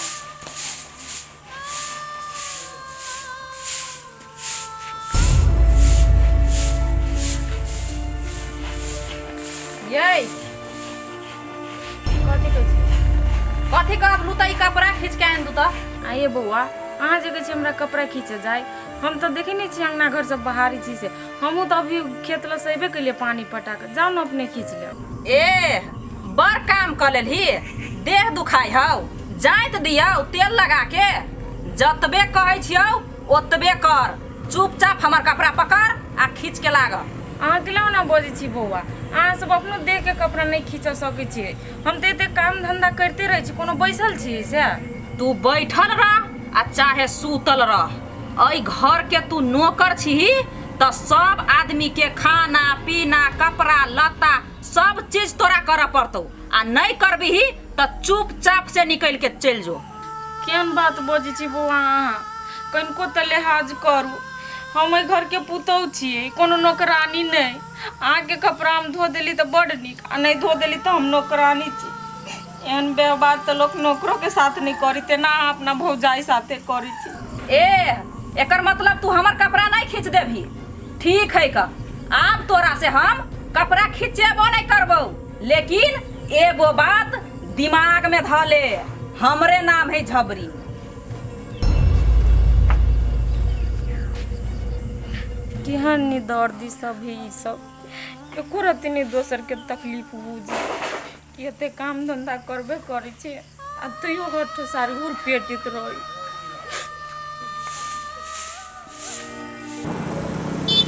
F: यै
B: कथी कहै छी?
F: कथी कहब लू तऽ ई कपड़ा खींच के आनि दू तऽ।
B: आइए बौआ अहाँ जे कहै छी हमरा कपड़ा खींचे जाय, हम तऽ देखै नहि छी अंगना घर सब बहारी छी से, हमहूँ तऽ अभी खेत लग से अयबे केलियै पानी पटा कऽ, जाउ ने अपने खींच लेब।
F: ए बड़ काम कऽ लेलही, देह दुखाइ हौ, जाइत दियौ तेल लगा के, जतबे कहै छियौ ओतबे कर, चुपचाप हमर कपड़ा पकड़ आ खींच के लाग।
B: अहाँ केला ओना बजै छी बौआ, अहाँ सब अपनो देहके कपड़ा नहि खींच सकै छियै, हम तऽ एते काम धंधा करिते रहै छी, कोनो बैसल छी से?
F: तू बैठल रह आ चाहे सुतल रह, एहि घर के तू नौकर छीही तऽ सब आदमी के खाना पीना कपड़ा लत्ता सब चीज तोरा करऽ पड़तौ आ नहि करबिही तऽ चुपचाप से निकलि के चलि जो।
B: केहन बात बजै छी बौआ अहाँ कनिको तऽ लिहाज करू हम एहि घरके पुतहु छियै कोनो नौकरानी नहि अहाँके कपड़ा हम धो देली तऽ बड्ड नीक आ नहि धो देली तऽ हम नौकरानी छी एहन व्यवहार तऽ लोक नौकरोके साथ नहि करी तेना अहाँ अपना भौजाइ साथे करै छी
F: ए एकर मतलब तू हमर कपड़ा नहीं खींच देबही ठीक है का आब तोरा से हम कपड़ा खींचेबो नहीं करबो लेकिन एगो बात दिमाग में धऽ ले हमरे नाम है झबरी
B: केहन निदर्दी सब है ई सब एको रत्ती नहि दोसरके तकलीफ बुझी कि एते काम धंधा करबे करै छै आ तैयो हठ सारी उर पेटित रहै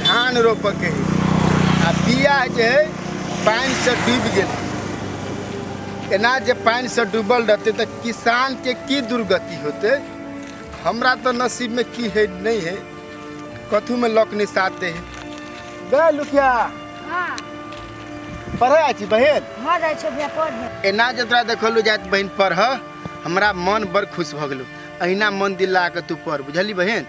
D: धान रोपऽ के है आ बिया जे है पानिसँ डूबि गेल एना जे पानिसँ डूबल रहतै तऽ किसानके की दुर्गति होतै हमरा तऽ नसीबमे की है नहि है कथूमे लक नहि साथ दै है गै लुकिया
G: हाँ
D: पढ़ै आइ छी बहिन
G: हाँ जाइ छौ भैया पढ़े
D: एना जे तोरा देखलू जाइत बहिन पढ़ हमरा मन बड़ खुश भऽ गेलौ अहिना मन दिल लगा कऽ तू पढ़ बुझली बहिन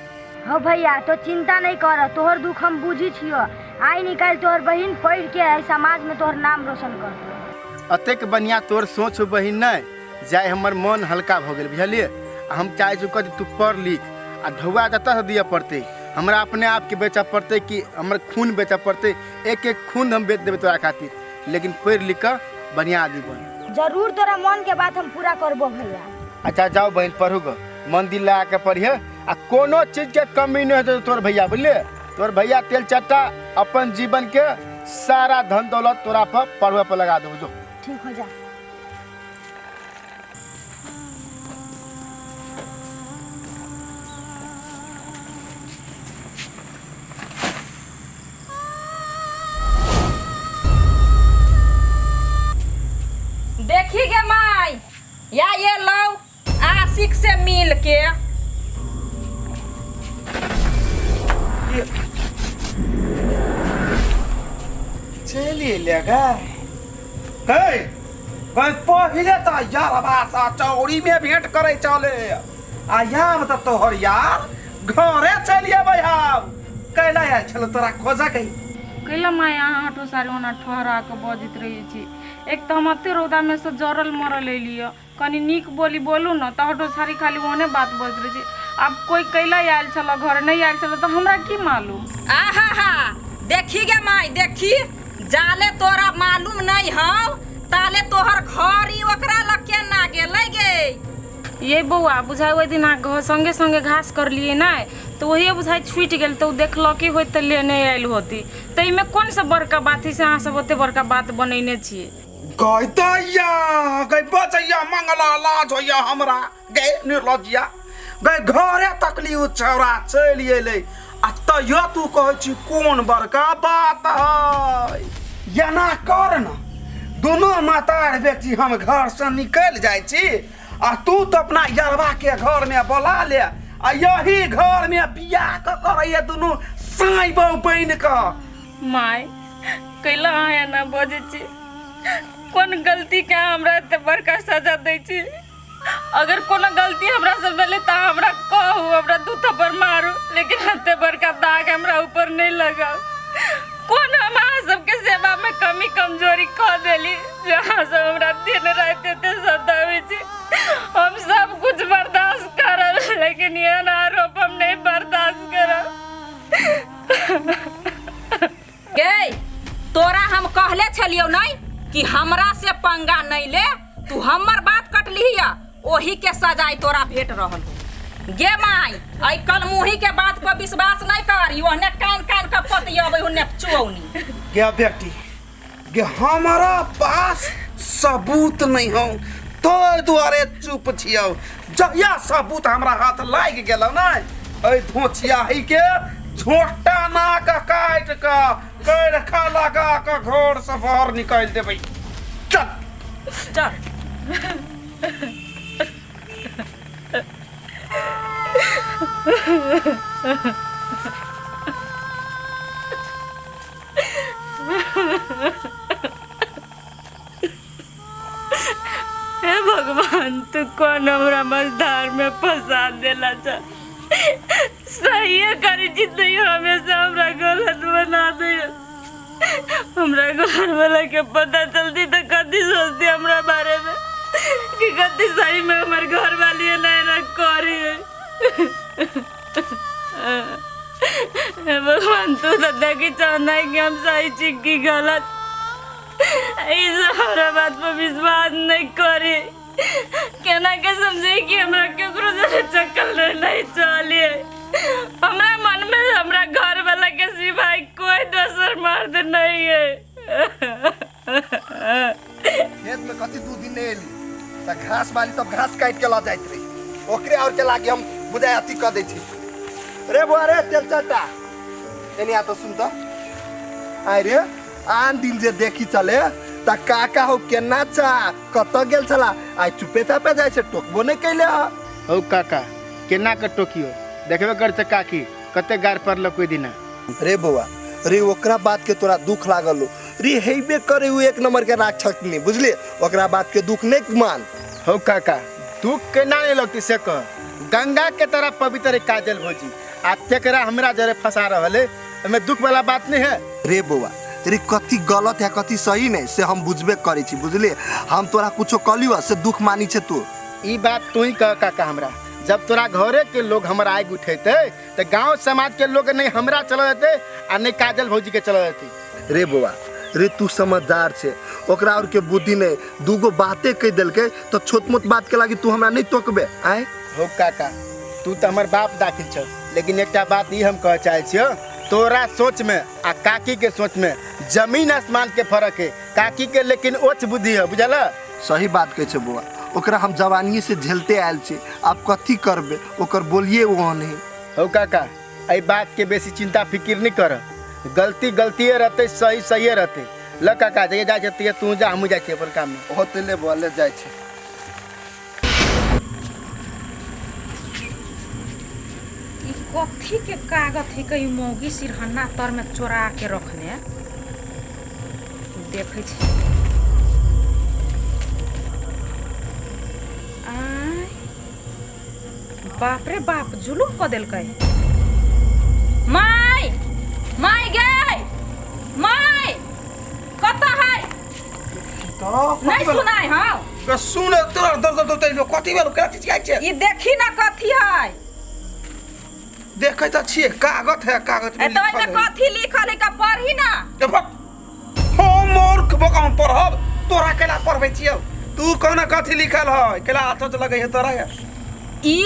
G: हो भैया तो चिंता नहीं कर तोहर दुख हम बुझी छियो आइ निकालि तोहर बहिन पढ़ के एहि समाज में तोहर नाम रोशन करतो
D: अतेक बढ़िया तोर सोच हो बहिन नहि जाय हमर मन हल्का भऽ गेल बुझलियै आ हम चाहै छी कथी तू पढ़ लिख आ ढौआ कतऽसँ दिअ पड़तै हमरा अपने आपके बेचऽ पड़तै कि हमर खून बेचऽ पड़तै एक एक खून हम बेच देबै तोरा खातिर लेकिन पढ़ि लिख कऽ बढ़िआँ आदमी बन
G: जरूर तोरा मन के बात हम पूरा करबो भैया
D: अच्छा जाओ बहिन पढ़ू गऽ मन दिल लगा के पढ़िए आ कोनो चीजके कमी नहि हेतै तोर भैया बुझलियै तोर भैया तेल चट्टा अपन जीवन के सारा धन दौलत तोरा पर पढ़वे पर लगा देबो जो
G: ठीक हो जा
F: देखी गे माई या ये लो आशिक से मिल के
A: चलि एलै गे हे गै पहिले तऽ यारबा सँ चौरीमे भेंट करै चले आ आब तऽ तोहर यार घरे चलि अबै आब कैला आयल छलो तोरा खोजऽ के
B: कैला माय अहाँ हटो सारी ओना ठहरा कऽ बजैत रहै छी एक तऽ हम एते रौदामे सँ जरल मरल एलियै कनी नीक बोली बोलू ने तऽ हटो सारी खाली ओहने बात बजैत रहै छी आब कोइ कैला आयल छलऽ घर नहि आयल छलऽ तऽ हमरा की मालूम
F: आहा हा देखी गे माय देखी जाले तोरा मालूम नहीं हौ ताले तोहर घर ही ओकरा लग केना गेलै गे
B: ये बौआ बुझाइ ओहि दिन अहाँ संगे संगे घास करलियै नहि तऽ ओहिए बुझाइ छुटि गेल तऽ ओ देखलकी होइत तऽ लेने आयल होती तऽ एहिमे कोन सब बड़का बात है से अहाँ सब ओते बड़का बात बनेने छियै
A: गै दैया गै बचैया मंगला लाज होइया हमरा गै निर्लज्जिया गै घरे तकली ओ छौड़ा चलि एलै आ तैयो तू कहै छी कोन बड़का बात है एना कर न दुनू मातार बेटी हम घरसँ निकलि जाइ छी आ तू तऽ अपना यरवा के घर में बोला ले आ यही घर में बियाह कऽ करैया दुनू साई बहु बनि कऽ
B: माय कैला अहाँ एना बजै छी कोन गलतीके अहाँ हमरा एते बड़का सजा दै छी अगर कोनो गलती हमरा से भेलै तऽ अहाँ हमरा कहू हमरा दू थप्पड़ मारू लेकिन एते बड़का दाग हमरा ऊपर नहि लगाउ कोन हम अहाँ सबके सेवा में कमी कमजोरी कऽ देली जे अहाँ सब हमरा दिन राति एते सताबै छी हम सब कुछ बर्दाश्त करब लेकिन एहन आरोप हम नहीं बर्दाश्त करब
F: गे तोरा हम कहले छलियौ नहीं कि हमरा से पंगा नहीं ले तू हमर बात कटलिही ओही के सजाय तोरा भेट रहल हो गे माई अइ कलमुही के बात पर विश्वास नहीं कर ई ओहने कान कान के पतियबै ओने चुऔनी
A: गे बेटी गे हमारा पास सबूत नहीं हो तो दुआरे चुप छियौ जहिया सबूत हमरा हाथ लागि गेलौ ने एहि धोचियाही के झोटा नाक काटि कऽ करखा लगा कऽ घर से बाहर निकालि देबै चल
F: चल
B: भगवान हमरा मझधार में फंसा देला छ। सहिए करी छी तैयो हमेशा हमरा गलत बना दे। हमरा घर वाला के पता चलती तो कथी सोचती हमरा बारे में कि कथी सही में हमर घर वाली एना एना करी। हे भगवान तू तो देखी चाहना कि हम सही छी कि गलत। ई सब हमरा बात पर विश्वास नहीं करी। केना के समझे कि हमरा केकरो से चक्कर नहीं चलिए। हमरा मन में हमरा घर वाला के सिवाय कोई दोसर मर्द नहीं है।
E: खेत में कथी 2 दिन नहीं एली त घास वाली सब घास काट के ल जाइत रही, ओकरे और के लागी हम बुझाय अथी क दै छी। रे बुआ रे तेल चटा एनी आ तो सुन त आइ रे आन दिन जे देखी चले त काका हो केना चा कत गेल छला आइ चुपे चापे जाइ छै, टोकबो नहीं कैले ह।
D: हौ काका केना के टोकियो, देखबे करते काकी कते गार पड़ल कोई दिना।
E: रे बौआ रे ओकरा बात के तोरा दुख लागल हो रे, हेबे करे उ एक नंबर के राक्षस नहीं बुझली, ओकरा बात के दुख नहीं मान।
D: हौ काका दुख केना नहीं लगती से कह, गंगा के तरह पवित्र काजल भौजी आ तेकरा हमरा जरे फंसा रहल है, एमे दुख वाला बात नहीं है।
E: रे बौआ रे कथी गलत है कथी सही नहीं से हम बुझबे करे छी बुझली, हम तोरा कुछो कहलियो से दुख मानी छे तू।
D: ई बात तू ही कह काका हमरा, जब तोरा घरे के लोग हमरा आगि उठेते तो गांव समाज के लोग नहीं हमरा चल जाते आ नहीं काजल भौजी के चल जाते।
E: रे बौआ रे तू समझदार छे, ओकरा और के बुद्धि नहीं, दूगो बातें कह देलके तो छोट मोट बात के लागी तू हमरा नहीं टोकबे आए।
D: हो काका तू तो हमर बाप दाखिल छ, लेकिन एकटा बात ई हम कह चाहे छियो, तोरा सोच में आ काकी के सोच में जमीन आसमान के फर्क है, काकी के लेकिन ओछ बुद्धि है बुझल।
E: सही बात कहै छे बौआ, ओकरा हम जवानी से झेलते आयल छे, आब कथी करबे ओकर बोलिए वो नहीं।
D: हो काका एहि बात के बेसी चिंता फिक्र नहीं कर, गलती गलतिए रहते सही सही रहते। ल काका जे जाइ छै तू जा हमहूँ जाइ छियै अपन काम में।
E: होते ले बौआ ले जाइ छै।
F: ई कथी के कागज है कहीं मौगी सिरहन्ना तर में चोरा के रखने देखै छी। आय बाप रे बाप जुलुम क देलकै। माय माय गे माय कत है नहीं सुनाय। हां
A: सुन तोरा दर्द दर्द तैलो कथी भेल केना चिचियाइ छै
F: ई देखी ना कथी है।
A: देखै त छियै कागज है, कागज में
F: तो एमे कथी लिखल है का पढ़ी ना।
A: हम मूर्ख बका हम पढ़ब तोरा केना पढ़बै छियौ, तू कोना कथी लिखल है केला हाथ लगै है तोरा।
F: ई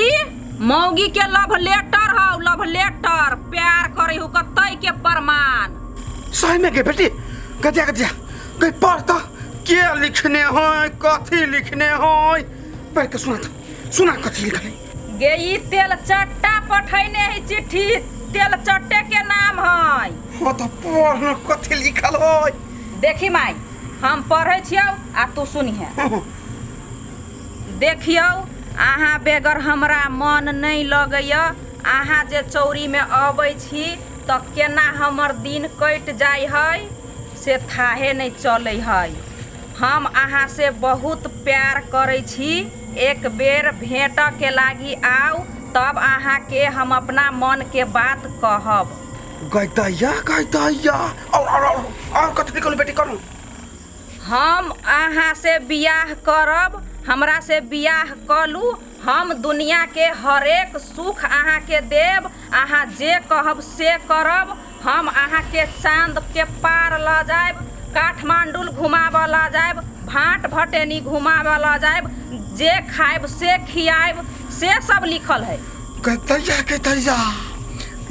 F: मौगी के लव लेटर हौ, लव लेटर प्यार करे हो कतई के प्रमाण।
A: सही में के बेटी गजिया गजिया गई पढ़ त के लिखने है कथी लिखने है, पढ़ के सुना त सुना कथी लिखल है।
F: गे ई तेल चट्टा पठैने है चिट्ठी, तेल चट्टे के नाम है।
A: हो त पढ़ न कथी लिखल है।
F: देखी माई हम पढ़ै छियौ आ तू सुनिहे। देखियौ अहाँ बेगर हमरा मन नहीं लगैया, अहाँ जे चौरी में अबै छी तऽ केना हमर दिन कटि जाइ है से थाहे नहीं चलै है। हम अहाँ से बहुत प्यार करै छी, एक बेर भेंट के लागी आउ तब अहाँ के हम अपना मन के बात कहब।
A: गैदैया गैदैया और और और कथी लिखल बेटी करू।
F: हम अहाँ से बियाह करब, हमरा से बियाह कलू, हम दुनिया के हरेक सुख अहाँ के देब, अहाँ जे कहब से करब, हम अहाँ के चाँद के पार ल जायब, काठमांडू घुमाबऽ ल जायब, भाट भटेनी घुमाबऽ ल जायब, जे खायब से खियायब, से सब लिखल है।
A: गैदैया गैदैया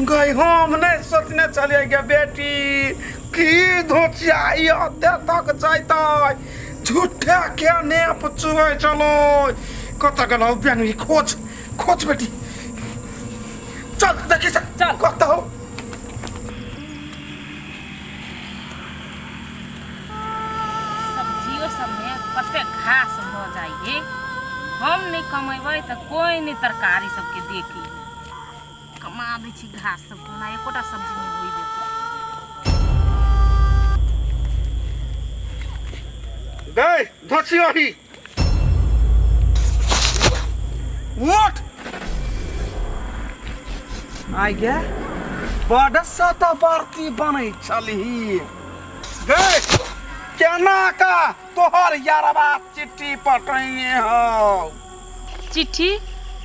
A: गई हम नहीं सोचने चलिए गे बेटी की धोचिया एते तक जैतै, झूठे के नेप चुबै चलो कत गेलौ बेंगली खोज खोज बेटी चल देखी चल कत हो।
F: सब्जियों सब में कते घास भ जाइ है, हम नहीं कमेबै त कोई नहीं तरकारी सबके देखी, कमा दै छी घास सब ना एकोटा सब्जी नहीं होई देते।
A: गई धोचियो ही आइ गे बड सतबरती बनै छलही गे। केना का तोहर यारबा चिट्ठी पटैने हौ?
B: चिट्ठी?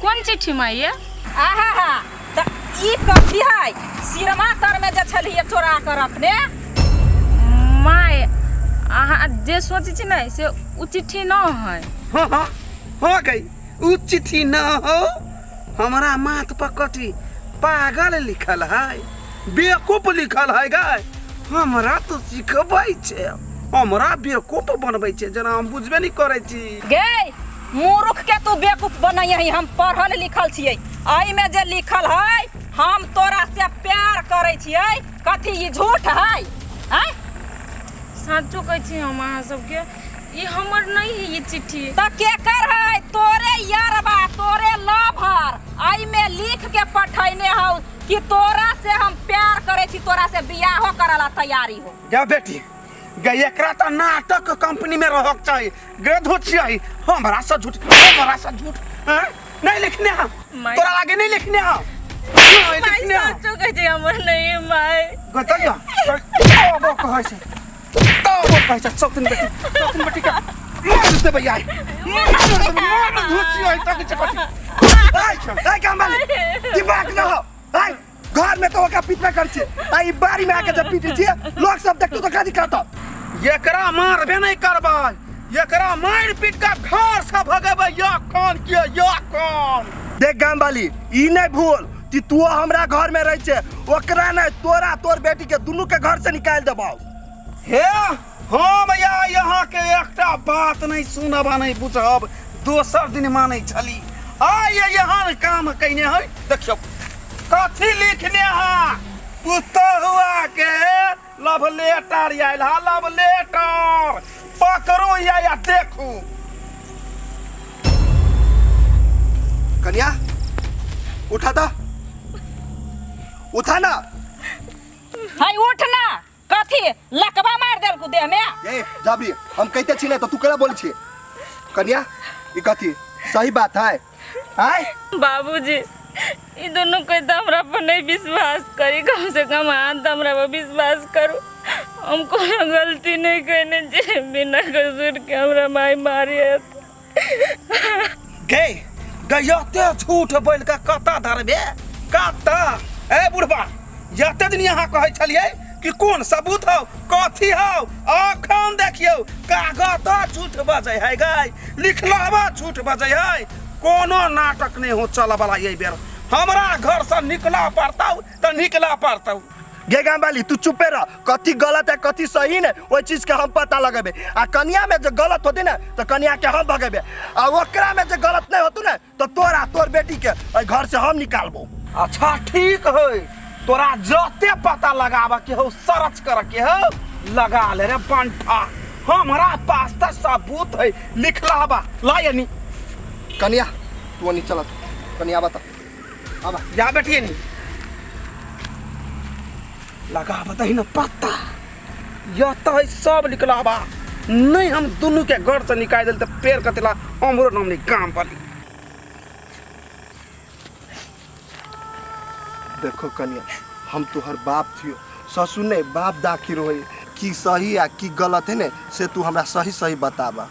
B: कोन चिट्ठी माइये?
F: आहा हा, तऽ ई कथी है? सिरमा तर में जे छलियै चोरा के रखने।
B: माय, अहाँ जे सोचै छी ने से ओ चिट्ठी न है।
A: हाँ हाँ हाँ गई, उ चिट्ठी न हो। हमरा माथ पर कथी पागल लिखल है, बेवकूफ लिखल है गाय? हमरा तो सिखबै छै, हमरा बेवकूफ बनबै छै, जेना हम बुझबे नहि करै छी।
F: गे मूर्ख के तू बेवकूफ बनैही, हम पढ़ल लिखल छियै। एहिमे जे लिखल है हम तोरा से प्यार करै छियै, कथी ई झूठ है? आँय?
B: साँचो कहै छी हम अहाँ सबके, ई हमर नहीं है ई चिट्ठी।
F: तऽ केकर है? तोरे यारबा, तोरे लभर एहिमे लिख के पठैने हौ कि तोरा से हम प्यार करै छी, तोरा से बियाहो करला तैयारी हो।
A: गे बेटी गे, एकरा तऽ नाटक कंपनी में रहक चाही। गे धोचियै, हमरा से झूठ, हमरा से झूठ हैं? नहीं लिखने हम।
B: माय।
A: तोरा लागे नहीं लिखने हम, नहीं
B: माय,
A: लिखने हम।
B: साँचो कहै छी हमर नहीं है माय।
A: गतैया तब कहै छै, तब कहै छै सौतिन बेटी, सौतिन बेटी के मार देबै आइ, मार देबै, मार धोचियै तक छै कथी।
E: आइ आइ काम वाली दिमाग न हो। आइ घर में तो ओकरा पीटबे कर छियै, आ ई बाड़ी में आके जब पीटे छियै लोग सब देखतो तो कथी कहतो?
A: एकरा मारबे नहीं करबै, एकरा मारि पीट के घर से भगेबै। या कौन के या कौन?
E: देख गाम वाली, ई नहीं भूल कि तू हमरा घर में रह छे, ओकरा नहीं तोरा तोर बेटी के दुनू के घर से निकाल देबौ।
A: हे हम या यहाँ के एकटा बात नहीं सुनब आ नहीं बुझब। दोसर दिन मानै छली, आइ यहाँ काम कयने है। देखियौ कथी लिखने है, पुतहुआ के लव लेटर आयल है, लव लेटर। पकड़ू या देखू।
E: कन्या उठा ता, उठा ना।
F: है उठ ना, कथी लकवा मार देलकू देह में?
E: ए जाबरी, हम कहते छी ना तो तू केना बोलै छी? कन्या ई कथी सही बात है? आय
B: बाबूजी, ई दुनू कोई तो हमरा पर नहीं विश्वास करी, कम से कम अहाँ तो हमरा पर विश्वास करू। हम कोनो गलती नहीं कयने छी, बिना कसूर के हमरा माय मारे।
A: गे गयते झूठ बोल के कतऽ धरबे कतऽ? ए बुढ़बा, जते दिन यहाँ कहै छलियै कि कोन सबूत हौ कथी हौ, अखन देखियौ कागत झूठ बजै है गाय, लिखलहबा झूठ बजै है। कोनो नाटक नहीं हो चलऽ वाला। एहि बेर हमरा घर से निकलऽ पड़तौ तऽ निकलऽ पड़तौ।
E: गे गाम वाली, तू चुपे रह। कथी गलत है कथी सही ने ओहि चीज के हम पता लगेबे, आ कन्या में जे गलत होते ने तो कन्या के हम भगेबे, आ ओकरा में जे गलत नहीं होतू ने तो तोरा तोर बेटी के एहि घर से हम निकालबो।
A: अच्छा ठीक है, तोरा जते पता लगाबऽ के हो सर्च कर के हो लगा ले रे बंठा, हमरा पास तऽ सबूत है लिखलहबा। ला नी
E: कन्या तू नहीं चलत, कन्या बता आबा।
A: जा बेटिए नी लगा बताही न पता, यह तो है सब निकलाबा। नहीं हम दुनू के घर से निकाल दिल तो पेड़ कतेला हमरो नाम नहीं काम वाली।
E: देखो कन्या, हम तोहर बाप थियो, ससुर नहीं बाप दाखिल होई, की सही आ की गलत है ने से तू हमरा सही सही बताबा।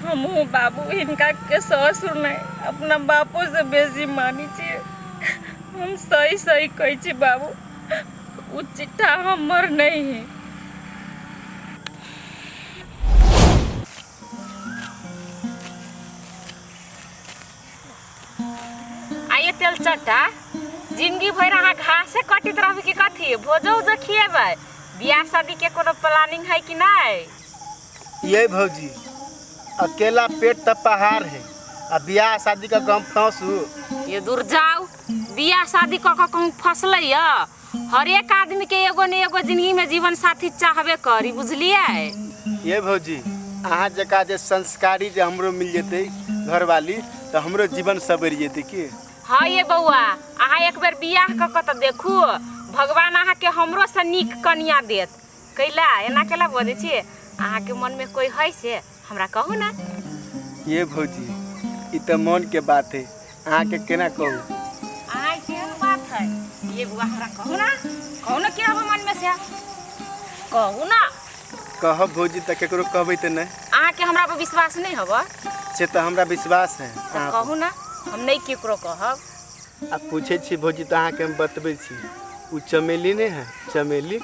B: हमहूँ बाबू हिनका के ससुर नहीं अपना बापो से बेसी मानी छियै। हम सही सही कहै छी बाबू, उ चिट्ठा हमर नहीं है।
F: आइए तेल चट्टा, जिंदगी भरि अहाँ घासे कटैत रहबै कि कथी? भोजो उजो खिएबै? बियाह शादी के कोनो प्लानिंग है कि नहीं?
D: ये भौजी, अकेला पेट त पहाड़ है, आ बियाह शादी का गम फंसू।
F: ये दूर जाओ, बियाह शादी कऽ कऽ कहूँ फसलै यऽ? हर एक आदमी के एगो ने एगो जिंदगी में जीवन साथी चाहबे करी, बुझलियै?
D: ये भौजी, अहाँ जकाँ जे संस्कारी जे हमरो मिल जेतै घरवाली तऽ हमरो जीवन सवरि जेतै की।
F: हाँ ये बौआ, अहाँ एक बेर बियाह कऽ कऽ तऽ देखू, भगवान अहाँके हमरो से नीक कनिया देत। कैला एना केला बजै छियै? अहाँके मनमे कोई है से हमरा कहू ना।
D: ये भौजी, ई तऽ मन के बात है, अहाँके केना कहू।
F: आइ केहन बात है,
B: ये बुआ हमरा कहू ना, कहू ना क्या हबो मन में से, कहू ना।
D: कहब भौजी तऽ केकरो कहबै तऽ नहि।
B: अहाँके हमरा पर विश्वास नहीं हबो?
D: से तऽ हमरा विश्वास है।
B: तऽ कहू ना, हम नहीं केकरो कहब।
D: आ पूछै छी भौजी तऽ अहाँके हम बतबै छी, ओ चमेली नहि है चमेली,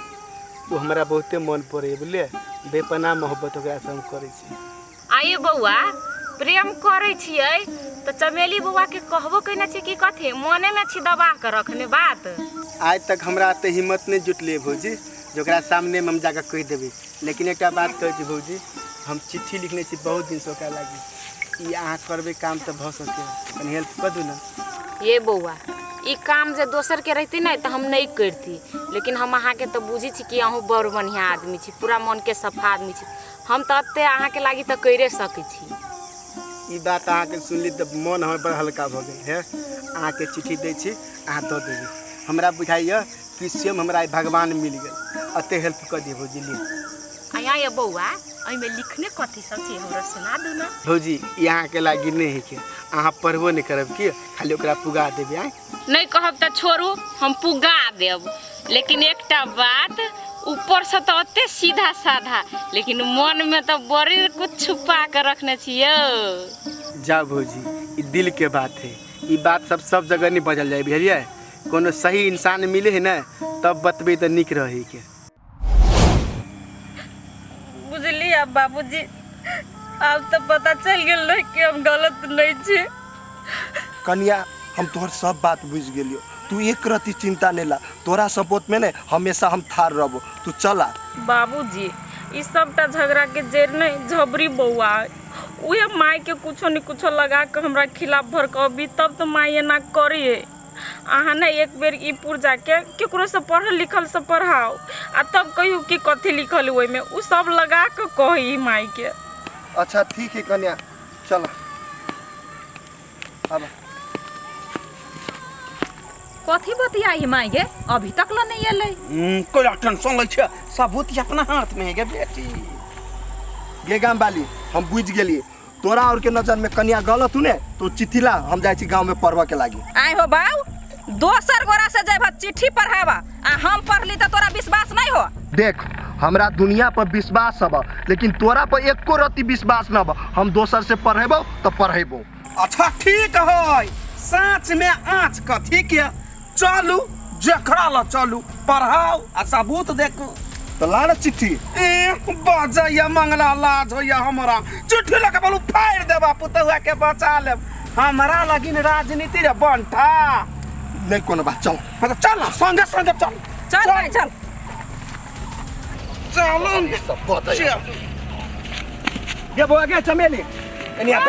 D: ओ हमरा बहुते मन पड़ैए बुझलियै, बेपनाह मोहब्बत ओकरासँ हम करै छी।
B: आइए बौआ प्रेम करै छियै तऽ चमेली बौआ के कहबो केने छी कि कथी मने में छी दबा के रखने बात?
D: आइ तक हमरा एते हिम्मत नहि जुटलै भौजी जे ओकरा सामनेमे हम जाकऽ कहि देबै, लेकिन एकटा बात कहै छी भौजी, हम चिट्ठी लिखने छी बहुत दिनसँ ओकरा लागि, ई अहाँ करबै काम तऽ भऽ सकै, कनि हेल्प कऽ दू ने।
B: ये बौआ ई काम जे दोसर के रहती ने तऽ हम नहीं करती, लेकिन हम अहाँके तऽ बुझै छी कि अहूँ बड़ बढ़िआँ आदमी छी, पूरा मनके सफा आदमी छी, हम तऽ एते अहाँके लागि तऽ करिए सकै छी।
D: ई बात अहाँके सुनली तऽ मन हमर बड़ हल्का भऽ गेल है। अहाँके चिट्ठी दै छी, अहाँ दऽ देबै, हमरा बुझाइए कि स्वयं हमरा आइ भगवान मिल गेल, एते हेल्प कऽ दिअ भौजी। लिअ।
B: आया ये बौआ एहिमे लिखने कथी सब छै हमरा सुना दू ना।
D: भौजी ई अहाँके लागि नहि है के, अहाँ पढ़बो नहि करब की, खाली ओकरा पुगा देबै। आँय
B: नहीं कहब तऽ छोड़ू, हम पुगा देब, लेकिन एकटा बात, ऊपर से तऽ ओते सीधा साधा, लेकिन मन में तऽ बड़ी कुछ छुपा के रखने छियै।
D: जाओ भौजी ई दिल के बात है, ई बात सब सब जगह नहीं बजल जाए बुझलियै, कोनो सही इंसान मिले है ने तब बतबै तऽ नीक रहे के।
B: बुझलियै अब बाबूजी, आब तऽ पता चलि गेल रहे कि हम गलत नहीं छी।
E: कनिया हम तोहर सब बात बुझि गेलियो, तू एक रति चिंता नहीं ला, तोरा सपोर्ट में ने हमेशा हम थार रहबो, तू चला।
B: बाबूजी ई सबटा झगड़ा के जड़ नहीं झबरी बौआ, उहे माय के कुछो न कुछो लगा के हमरा खिलाफ भड़कबी तब तो माय एना करिए। अहाँ ने एक बेर ई पुर्जा के केकरो से पढ़ल लिखल से पढ़ाओ आ तब कहियो कि कथी लिखल ओहिमे, उ सब लगा के कही माय के।
E: अच्छा ठीक है कन्या चल। अब
F: कथी बतियाई माय गे, अभी तक ल नहीं एलै?
A: कोई टेंशन लै छै, सबूत अपना हाथ में है गे बेटी।
E: गे गाम वाली हम बुझि गेलियै, तोरा और के नजर में कन्या गलत हुने तो चिट्ठी ला, हम जाइ छी गांव में पढ़बऽ के लागी।
F: आइ हो बाऊ, दोसर गोरा से जब चिट्ठी पढ़ावा आ हम पढ़ली तऽ तोरा विश्वास नहीं हो?
E: देख हमरा दुनिया पर विश्वास हब, लेकिन तोरा पर एको रति विश्वास न हब, हम दोसर से पढ़ेबो तऽ पढ़ेबो।
A: अच्छा ठीक है, साँच में आँच कथी के, चलू जकरा ल चलू पढ़ाओ आ सबूत देखू।
E: तो ला ना चिट्ठी।
A: ए बजैया मंगला लाज होइया हमरा, चिट्ठी लऽ के बोलू फाड़ि देबा पुतहुआ के बचा लेब, हमरा लगिन राजनीति रे बंठा।
E: नहीं कोनो बात, चल।
A: हाँ चल ना, संगे संगे चल।
F: चल भाई चल।
A: चलो
E: सब बजैया। गे बौआ गे चमेली एनी आ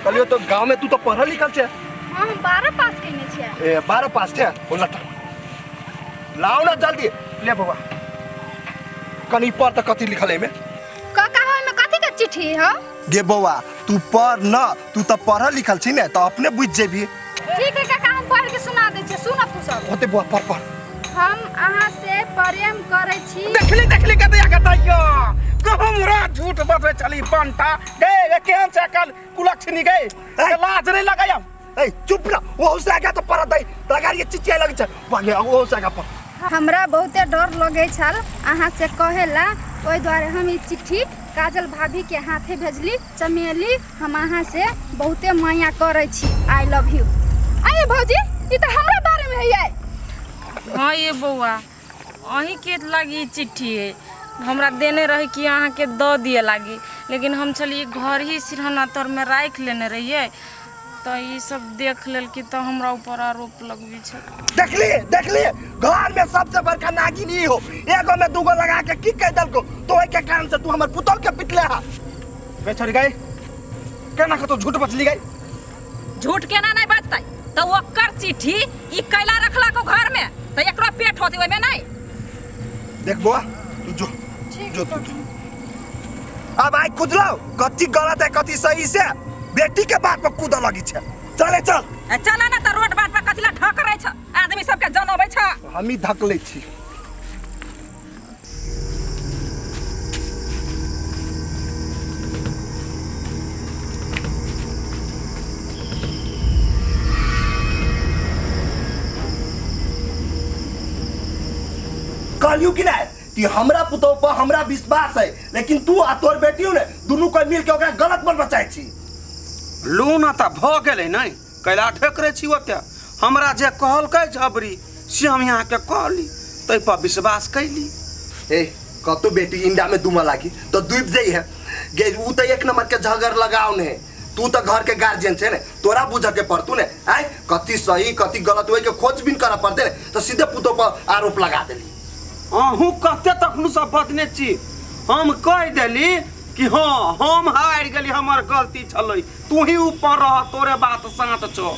E: कहलियो तो गांव में तू तो पढ़ल लिखल छे।
C: हाँ हम 12 पास केने छियै।
E: ए 12 पास छे, ओ लटा लाओ ना जल्दी। ले बौआ कनी पढ़ त कथी लिखल है एमे?
C: काका हो एमे कथी के चिट्ठी हो?
E: गे बौआ तू पढ़ न, तू त पढ़ल लिखल छी ने त अपने बुझ जेबी।
C: ठीक है काका हम पढ़ के सुना दै छियै, सुन तू सब।
E: होते बौआ पढ़ पढ़।
C: हम अहाँ से प्रेम करै छी।
A: देखली देखली कतया कतया हमरा झूठ बजै छली बंटा गे, ये केहन छै कल कुलक्षणी गे, लाज नहीं लगाया।
E: ए चुप ना, ओहू से आगा तो पढ़त है तगार ये चिचिया लगै छै, बागे ओहू से आगा पढ़।
C: हमरा बहुते डर लगै छल अहाँ से कहेला, ओहि दुआरे हम ई चिट्ठी काजल भाभी के हाथे भेजली। चमेली हम अहाँ से बहुते माया करै छी, I love you. अरे भौजी ई तऽ हमरा बारे में है।
B: हाँ ये बौआ अहीं के लागी चिट्ठी है, हमरा देने रहे कि अहाँके दऽ दिए लागी, लेकिन हम छलियै घर ही सिरहना तर में राखि लेने रहियै तऽ ई सब देख लेलकी तऽ हमरा ऊपर आरोप लगबै छै।
E: देखली देखली घर में सबसे बड़का नागिन ई हो, एगो में दूगो लगा के की कह देलको, तो ओहि के कारण से तू हमर पुतौह के पिटले हा।
A: बे छोड़ी गई केना के तो झूठ बचली गई?
F: झूठ केना नहीं बचतै, तऽ ओकर चिट्ठी ई कैला रखला को घर में तऽ एकरो पेट होतै ओहिमे नहीं।
E: देख बौआ तू जो जो तू अब आई कुदलाओ कथी गलत है कथी सही से, बेटी के बात पर कूद लगी छे। चले चल
F: चला ना त रोड बाट पर कथिला ठक रहे छ, आदमी सबके जनबै छ।
E: हम ही धक लै छी। कहलियौ कि नहीं कि हमरा पुतोह पर हमरा विश्वास है, लेकिन तू आ तोर बेटियो ने दुनू कोई मिल के ओकरा गलत बनबऽ चाहै छी।
A: लू न तऽ भऽ गेलै नहि, कैला ढेकरै छी ओते? हमरा जे कहलकै झबरी से हम यहाँके कहली, ताहि पर विश्वास कैली।
E: ए कतौ बेटी इंडा में डूबऽ लागी तो डूब जाइ है गे। उ तो एक नंबर के झगड़ लगाओ ने, तू तो घर के गार्जियन छे ने, तोरा बुझे के पड़तू ने। आय कथी सही कथी गलत होय के खोजबीन करऽ पड़ते ने, तो सीधे पुतोह पर आरोप लगा देली।
A: अहूँ कते तखनु सब बदने छी। हम कहि देली कि हाँ हम हारि गेली, हमर गलती छलै, तू ही ऊपर रह, तोरे बात साँच छौ।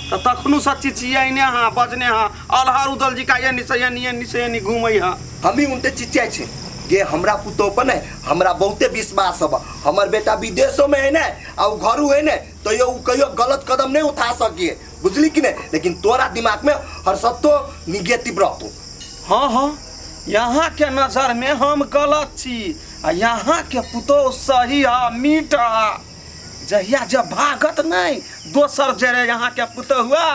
A: तऽ तखनु से चिचियने हाँ, बजने हाँ, अलहर उदल जी का एनी से एनी एनी से एनी घूमै हाँ।
E: हम ही उनते चिचियाइ छी गे, हमरा पुतोह पर ने हमरा बहुते विश्वास हब, हमर बेटा विदेशो में है ने आ उ घरू है ने, तैयो उ कहियो गलत कदम नहीं उठा सकिए, बुझली कि नहीं? लेकिन तोरा दिमाग में हर सत्तो निगेटिव रहतो।
A: हाँ हाँ, यहाँ के नजर में हम गलत छी आ यहाँ के पुतोह सही है, मीठ है। जहिया जब भागत नहीं दोसर जरे यहाँ के पुतहुआ,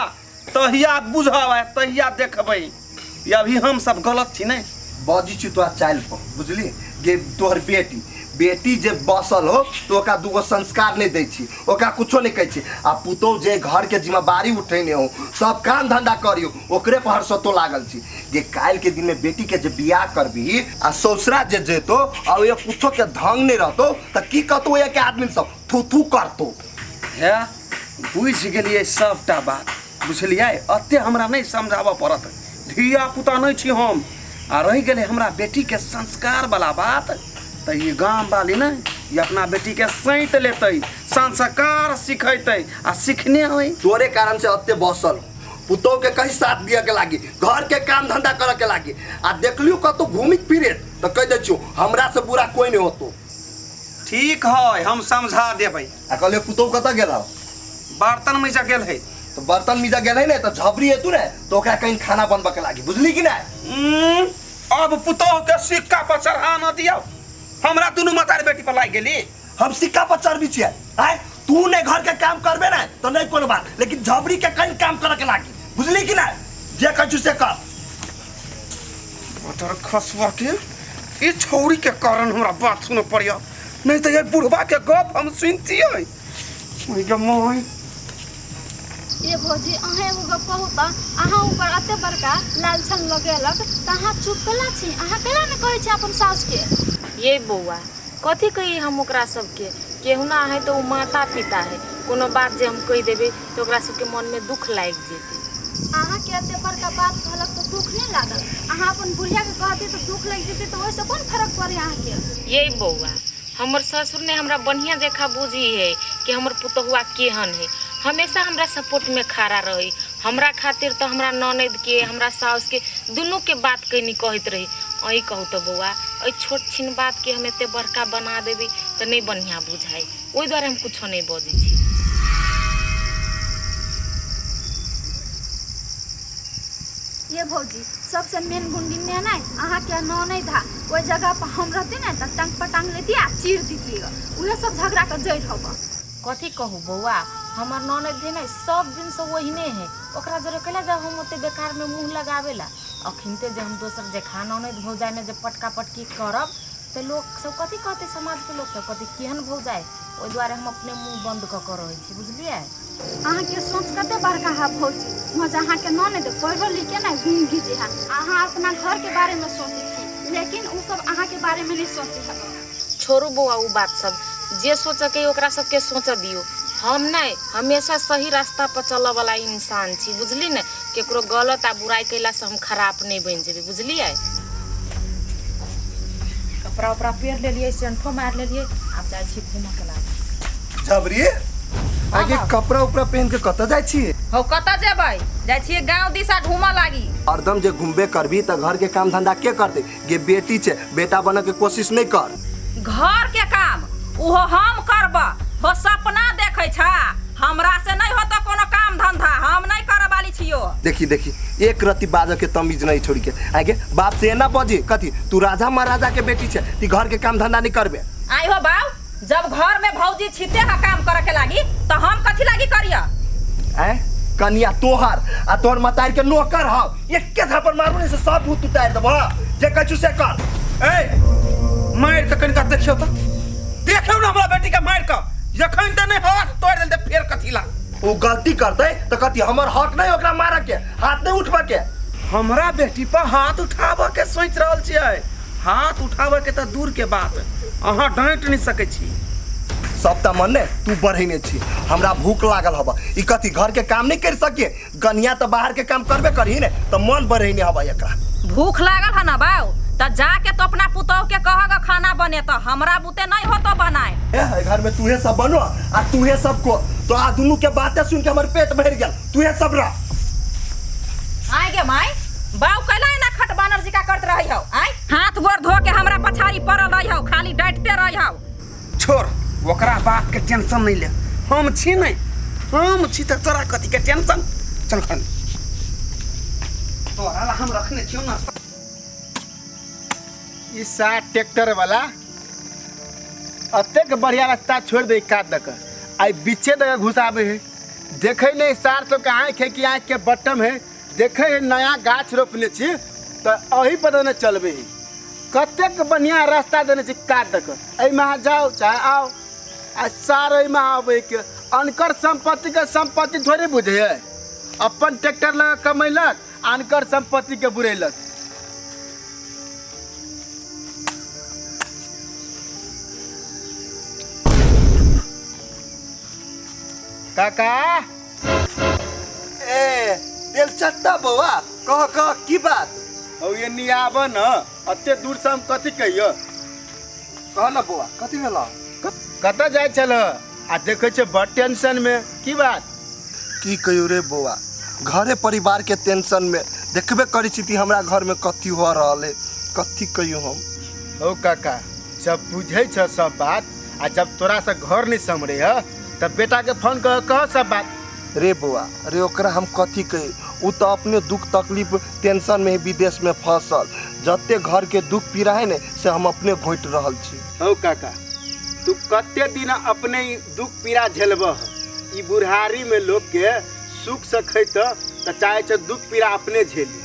A: तहिया बुझब, तहिया देखबै। ये अभी हम सब गलत छी नहीं।
E: बजी छी तोरा चालि पर, बुझली गे? तोहर बेटी बेटी जे बसल हो तो ओकरा दूगो संस्कार नहीं दै छी, ओकरा कुछो नहीं कहै छी, आ पुतोह जे घर के जिम्मेदारी उठेने हो, सब काम धंधा करियो, ओकरे पर हरसतो लागल छी गे। काल्हि के दिन में बेटी के जे बियाह करबी आ ससुरा जे जेतो आ ओए कुछो के ढंग नहीं रहतो त की कहतो? ओए के आदमी सब थू थू करतो।
A: हे बुझि गेलियै सबटा बात, बुझलियै? एते हमरा नहि समझाबऽ पड़त, धिया पुता नहि छी हम। आ रहि गेलै हमरा बेटीके संस्कारवला बात, तऽ ई गामवाली ने ई अपना बेटीके सैंत लेतै, संस्कार सिखेतै आ सिखने होइ।
E: तोरे कारण से अत्ते बसल पुतोह के कहीं साथ दिया के लागी, घर के काम धंधा करे के लागी, आ देखलियो कतौ घूमी फिरे तो कह दै छियो हमरा से बुरा कोई नहीं होतो।
A: ठीक है, हम समझा देबै।
E: आ कहलियो पुतोह कतऽ गेल हौ?
A: बर्तन मिजा गेल है।
E: तो बर्तन मिजा गेल है ने तो झबरी हेतु ने तो ओकरा कहीं खाना बनबऽ के लागी, बुझली कि नहीं?
A: अब पुतोह के सिक्का पर चढ़ा न दियौ, हमरा दुनू मतार बेटी पर लागि गेली।
E: हम सिक्का पर चढ़बी छियै? आय तू ने घर के काम करबे ने तो नहीं कोनो बात, लेकिन झबरी के कहीं काम करे के लागी, बुझली कि नहीं? जे कहै छु से कर।
A: मटर खसवा के ई छौड़ी के कारण हमरा बात सुनऽ पड़िया, नहीं तो ये बुढ़वा के गप हम सुनतियै। ओहि गे माय।
C: ये भौजी, अहाँ एगो गप कहू तऽ, अहाँ ऊपर एते बड़का लालछन लगेलक तऽ अहाँ चुप केला छी? अहाँ केला ने कहै छी अपन सासुके?
B: ये बौआ, कथी कही हम ओकरा सबके? केहुना है तऽ ओ माता पिता है, कोनो बात जे हम कहि देबै तऽ ओकरा सबके मनमे दुख लागि जेतै।
C: अहाँके एते बड़का बात कहलक तऽ दुख नहि लागल? अहाँ अपन बुढ़ियाके कहती तऽ दुख लागि जेतै, तऽ ओहिसँ कोन फरक पड़ै अहाँके?
B: ये बौआ, हमर ससुर ने हमरा बढ़िया जकाँ बुझी है कि हमर पुतहुआ केहन है, हमेशा हमरा सपोर्टमे खड़ा रही। हमरा खातिर तऽ हमरा ननदिके, हमरा साउसके दुनूके बात कनी कहैत रही। अहीं कहू तऽ बौआ, एहि छोट छिन बातके हम एते बड़का बना देबै तऽ नहि बढ़िआँ बुझाइ, ओहि दुआरे हम कुछो नहि बजै छी।
C: ये भौजी, सबसे मेन गुंडिन्या नहि अहाँके ननैद हा, ओहि जगह पर हम रहती ने तऽ टंग पटांग लेती आ चीर दीती, उहे सब झगड़ा के जड़ि हब।
B: कथी कहू बौआ, हमर ननद है ने सब दिनसँ ओहिने है, ओकरा जरे कैला जाउ हम ओते बेकारमे मुँह लगाबेला? अखिनते जे हम दोसर जेखा ननद भौजाइमे जे पटका पटकी करब तऽ लोक सब कथी कहतै? समाजके लोक सब कहतै केहन भौजाइ। ओहि दुआरे हम अपने मुँह बन्द कऽ कऽ रहै छी, बुझलियै?
C: अहाँके सोच कते बड़का है भौजी। वहाँ अहाँके ननद पढ़ो लिखे ने गुंगी जे है, अहाँ अपना घरके बारेमे सोचै छी, लेकिन ओ सब अहाँके बारेमे नहि सोचै है।
B: छोड़ू बौआ ओ बात सब, जे सोचऽके ओकरा सबके सोचऽ दियौ। हम नहि हमेशा सही रास्ता पर चलऽ वाला इंसान छी, बुझली ने? केकरो गलत आ बुराइ कयलासँ हम खराब नहि बनि जेबै, बुझलियै?
F: कपड़ा उपड़ा पहिर लेलियै, सेंठो मारि लेलियै, आब जाइ छी घूमऽ के लागी।
E: झबरी आगे कपड़ा उपड़ा पहन के कतऽ जाइ छी?
F: हौ, कतऽ जेबै? जाइ छियै गाँव दिशा घूमऽ लागी।
E: हरदम जे घूमबे करबी तऽ घर के काम धंधा के करतै गे? बेटी छै, बेटा बनऽ के कोशिश नहि कर।
F: घर के काम ओहो हम करब हो? सपना देखै छा, हमरा से नहीं होता कोनो काम धंधा, हम नहीं करे वाली छियो।
E: देखी देखी, एक रत्ती बाजऽ के तमीज नहीं छोड़ के। आगे बाप से एना बजी कथी? तू राजा महाराजा के बेटी छै, ती घर के काम धंधा नहीं करबे?
F: आई हो बाऊ, जब घर में भौजी छिते हा काम करे के लागी तो हम कथी लागी करिया?
E: आय कनिया तोहर आ तोहर मतार के नौकर हव, एके झापड़ मारू ने से सब भूत उतार देबो। जे कहै छु से कर।
A: ए मारि कऽ कनिका देखियौ तऽ, देखियौ ने हमरा बेटीके मारि कऽ, जखन तऽ नहि हाथ तोड़ि देल तऽ फेर कथी ला?
E: ओ गलती करतै तऽ कथी हमर हक नहीं ओकरा मारऽ के, हाथ नहीं उठबऽ के?
A: हमरा बेटी पर हाथ उठाबऽ के सोचि रहल छियै? हाथ उठाबऽ के तऽ दूर के बात, अहाँ डाँटि नहि सकै छी।
E: सबटा मन ने तू बढ़ेने छी। हमरा भूख लागल हबा, ई कथी घर के काम नहीं कर सके? गनिया तऽ बाहर के काम करबे करही ने, तऽ मन बढ़ेने हबा एकरा।
F: भूख लागल है ना बाऊ, त जाके तो अपना पुतोह के कहग खाना बने, तो हमरा बुते नहीं होतो बनाए।
E: ए घर में तूहे सब बनो आ तूहे सब को तो आ दुनू के बातें सुन के हमर पेट भर गेल, तूहे सब रह।
F: आय गे माय, बाऊ कैला एना खट बानर जी का करत रही हो? आय हाथ गोर धो के हमरा पछाड़ी पड़ल रही हो, खाली डांटते रही हो।
A: छोड़ ओकरा बात के टेंशन नहीं ले, हम छी नहीं, हम छी तऽ तोरा कथी के टेंशन? चल खन तोरा ला हम रखने छियौ ना।
D: ई सात ट्रैक्टर वाला अतेक बढ़िया रास्ता छोड़ दे कात दक, आई बीचे दक घुसाबे है। देखे नहीं सार सबके आँख है कि आँख के बटम है? देखे है नया गाछ रोपने छी तऽ अही पर ने चलबे है। कतेक बढ़िया रास्ता देने छी कात दक, एहिमे अहाँ जाओ चाहे आओ, आ सार एहिमे आबै के अनकर संपत्ति के संपत्ति थोड़े बुझे है। अपन ट्रैक्टर लगा कमैलक, अनकर संपत्ति के बुरेलक। काका।
E: ए तेल चट्टा बौआ, कह कह की बात?
D: औ ये नियाब न, अते दूर से हम कथी कहियो?
E: कह न बौआ, कथी भेल?
D: कतऽ जाइ छल आ देखै छै बड़ टेंशन में, की बात?
E: की कहियो रे बौआ, घरे परिवार के टेंशन में देखबे करै छी कि हमरा घर में कथी हो रहल है, कथी कहियो हम?
D: हौ काका, जब बुझै छ सब बात आ जब तोरा से घर नहीं सम्हरे है तब बेटा के फोन कर कह सब बात।
E: रे बौआ रे, ओकरा हम कथी कही? उ तऽ अपने दुख तकलीफ टेंशन में विदेश में फसल, जते घर के दुख पीड़ा है ने से हम अपने घोटि रहल छी।
D: हौ काका, तू कते दिन अपने ई दुख पीड़ा झेलबह? ई बुढ़ारी में लोग के सुख से खैत तऽ चाहे छ दुख पीड़ा अपने झेली।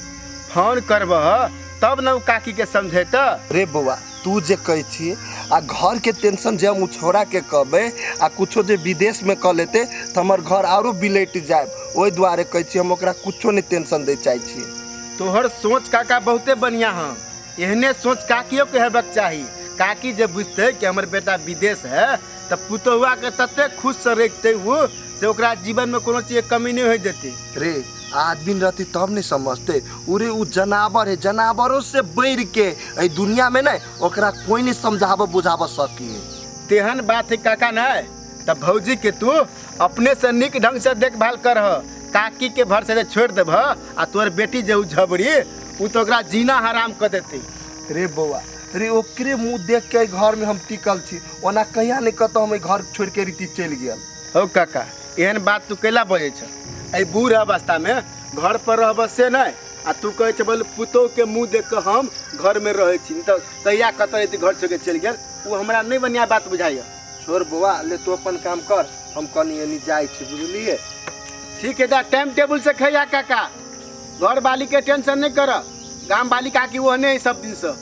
D: फोन करबह तब न उ काकी के समझेत।
E: रे बौआ, तू जे कहै छी आ घर के टेंशन जे हम उ छोड़ा के कहबै आ कुछो जे विदेश में कऽ लेते तऽ हमर घर आरो बिलटि जायब, ओहि दुआरे कहै छी हम ओकरा कुछो नहि टेंशन दै चाहै छी।
D: तोहर सोच काका बहुते बढ़िया हँ, एहने सोच काकियो के हेबाक चाही। काकी जे बुझतै कि हमर बेटा विदेश है तऽ पुतोहुआ के तते खुश से रखतै उ से ओकरा जीवन में कोनो चीज के कमी नहीं होय देतै।
E: रे आदमी रहती तब नहीं समझते उरे, उ जनावर है, जनावरों से बढ़ के एहि दुनिया में नहीं ओकरा कोई नहीं समझाब बुझाब सकी।
D: तेहन बात है काका नहीं तऽ भौजी के तू अपने से नीक ढंग से देखभाल करह, काकी के भर से छोड़ देबह आ तोहर बेटी जे उ झबरी उ तो ओकरा जीना हराम कऽ देतै।
E: रे बौआ रे, ओकरे मुँह देख के घर में हम टिकल छी, ओना कहिया नहीं कतौ हम घर छोड़ के रीति चलि गेल।
D: हौ काका, एहन बात तू कैला बजै छ? एहि बूढ़ अवस्था में घर पर रहब से नहीं, आ तू कहै छ बोल पुतोह के मुँह देख के हम घर में रहै छी, तऽ कहिया कतऽ रहिती घर छोड़ के चलि गेल, उ हमरा नहीं बढ़िया बात बुझाइया।
E: छोड़ बौआ, ले तू अपन काम कर, हम कनी एनी जाइ छी, बुझलिए?
D: ठीक है, जा टाइम टेबुल से खैया काका, घर वाली के टेंशन नहीं कर, गाम वाली काकी ओहने है सब दिन से।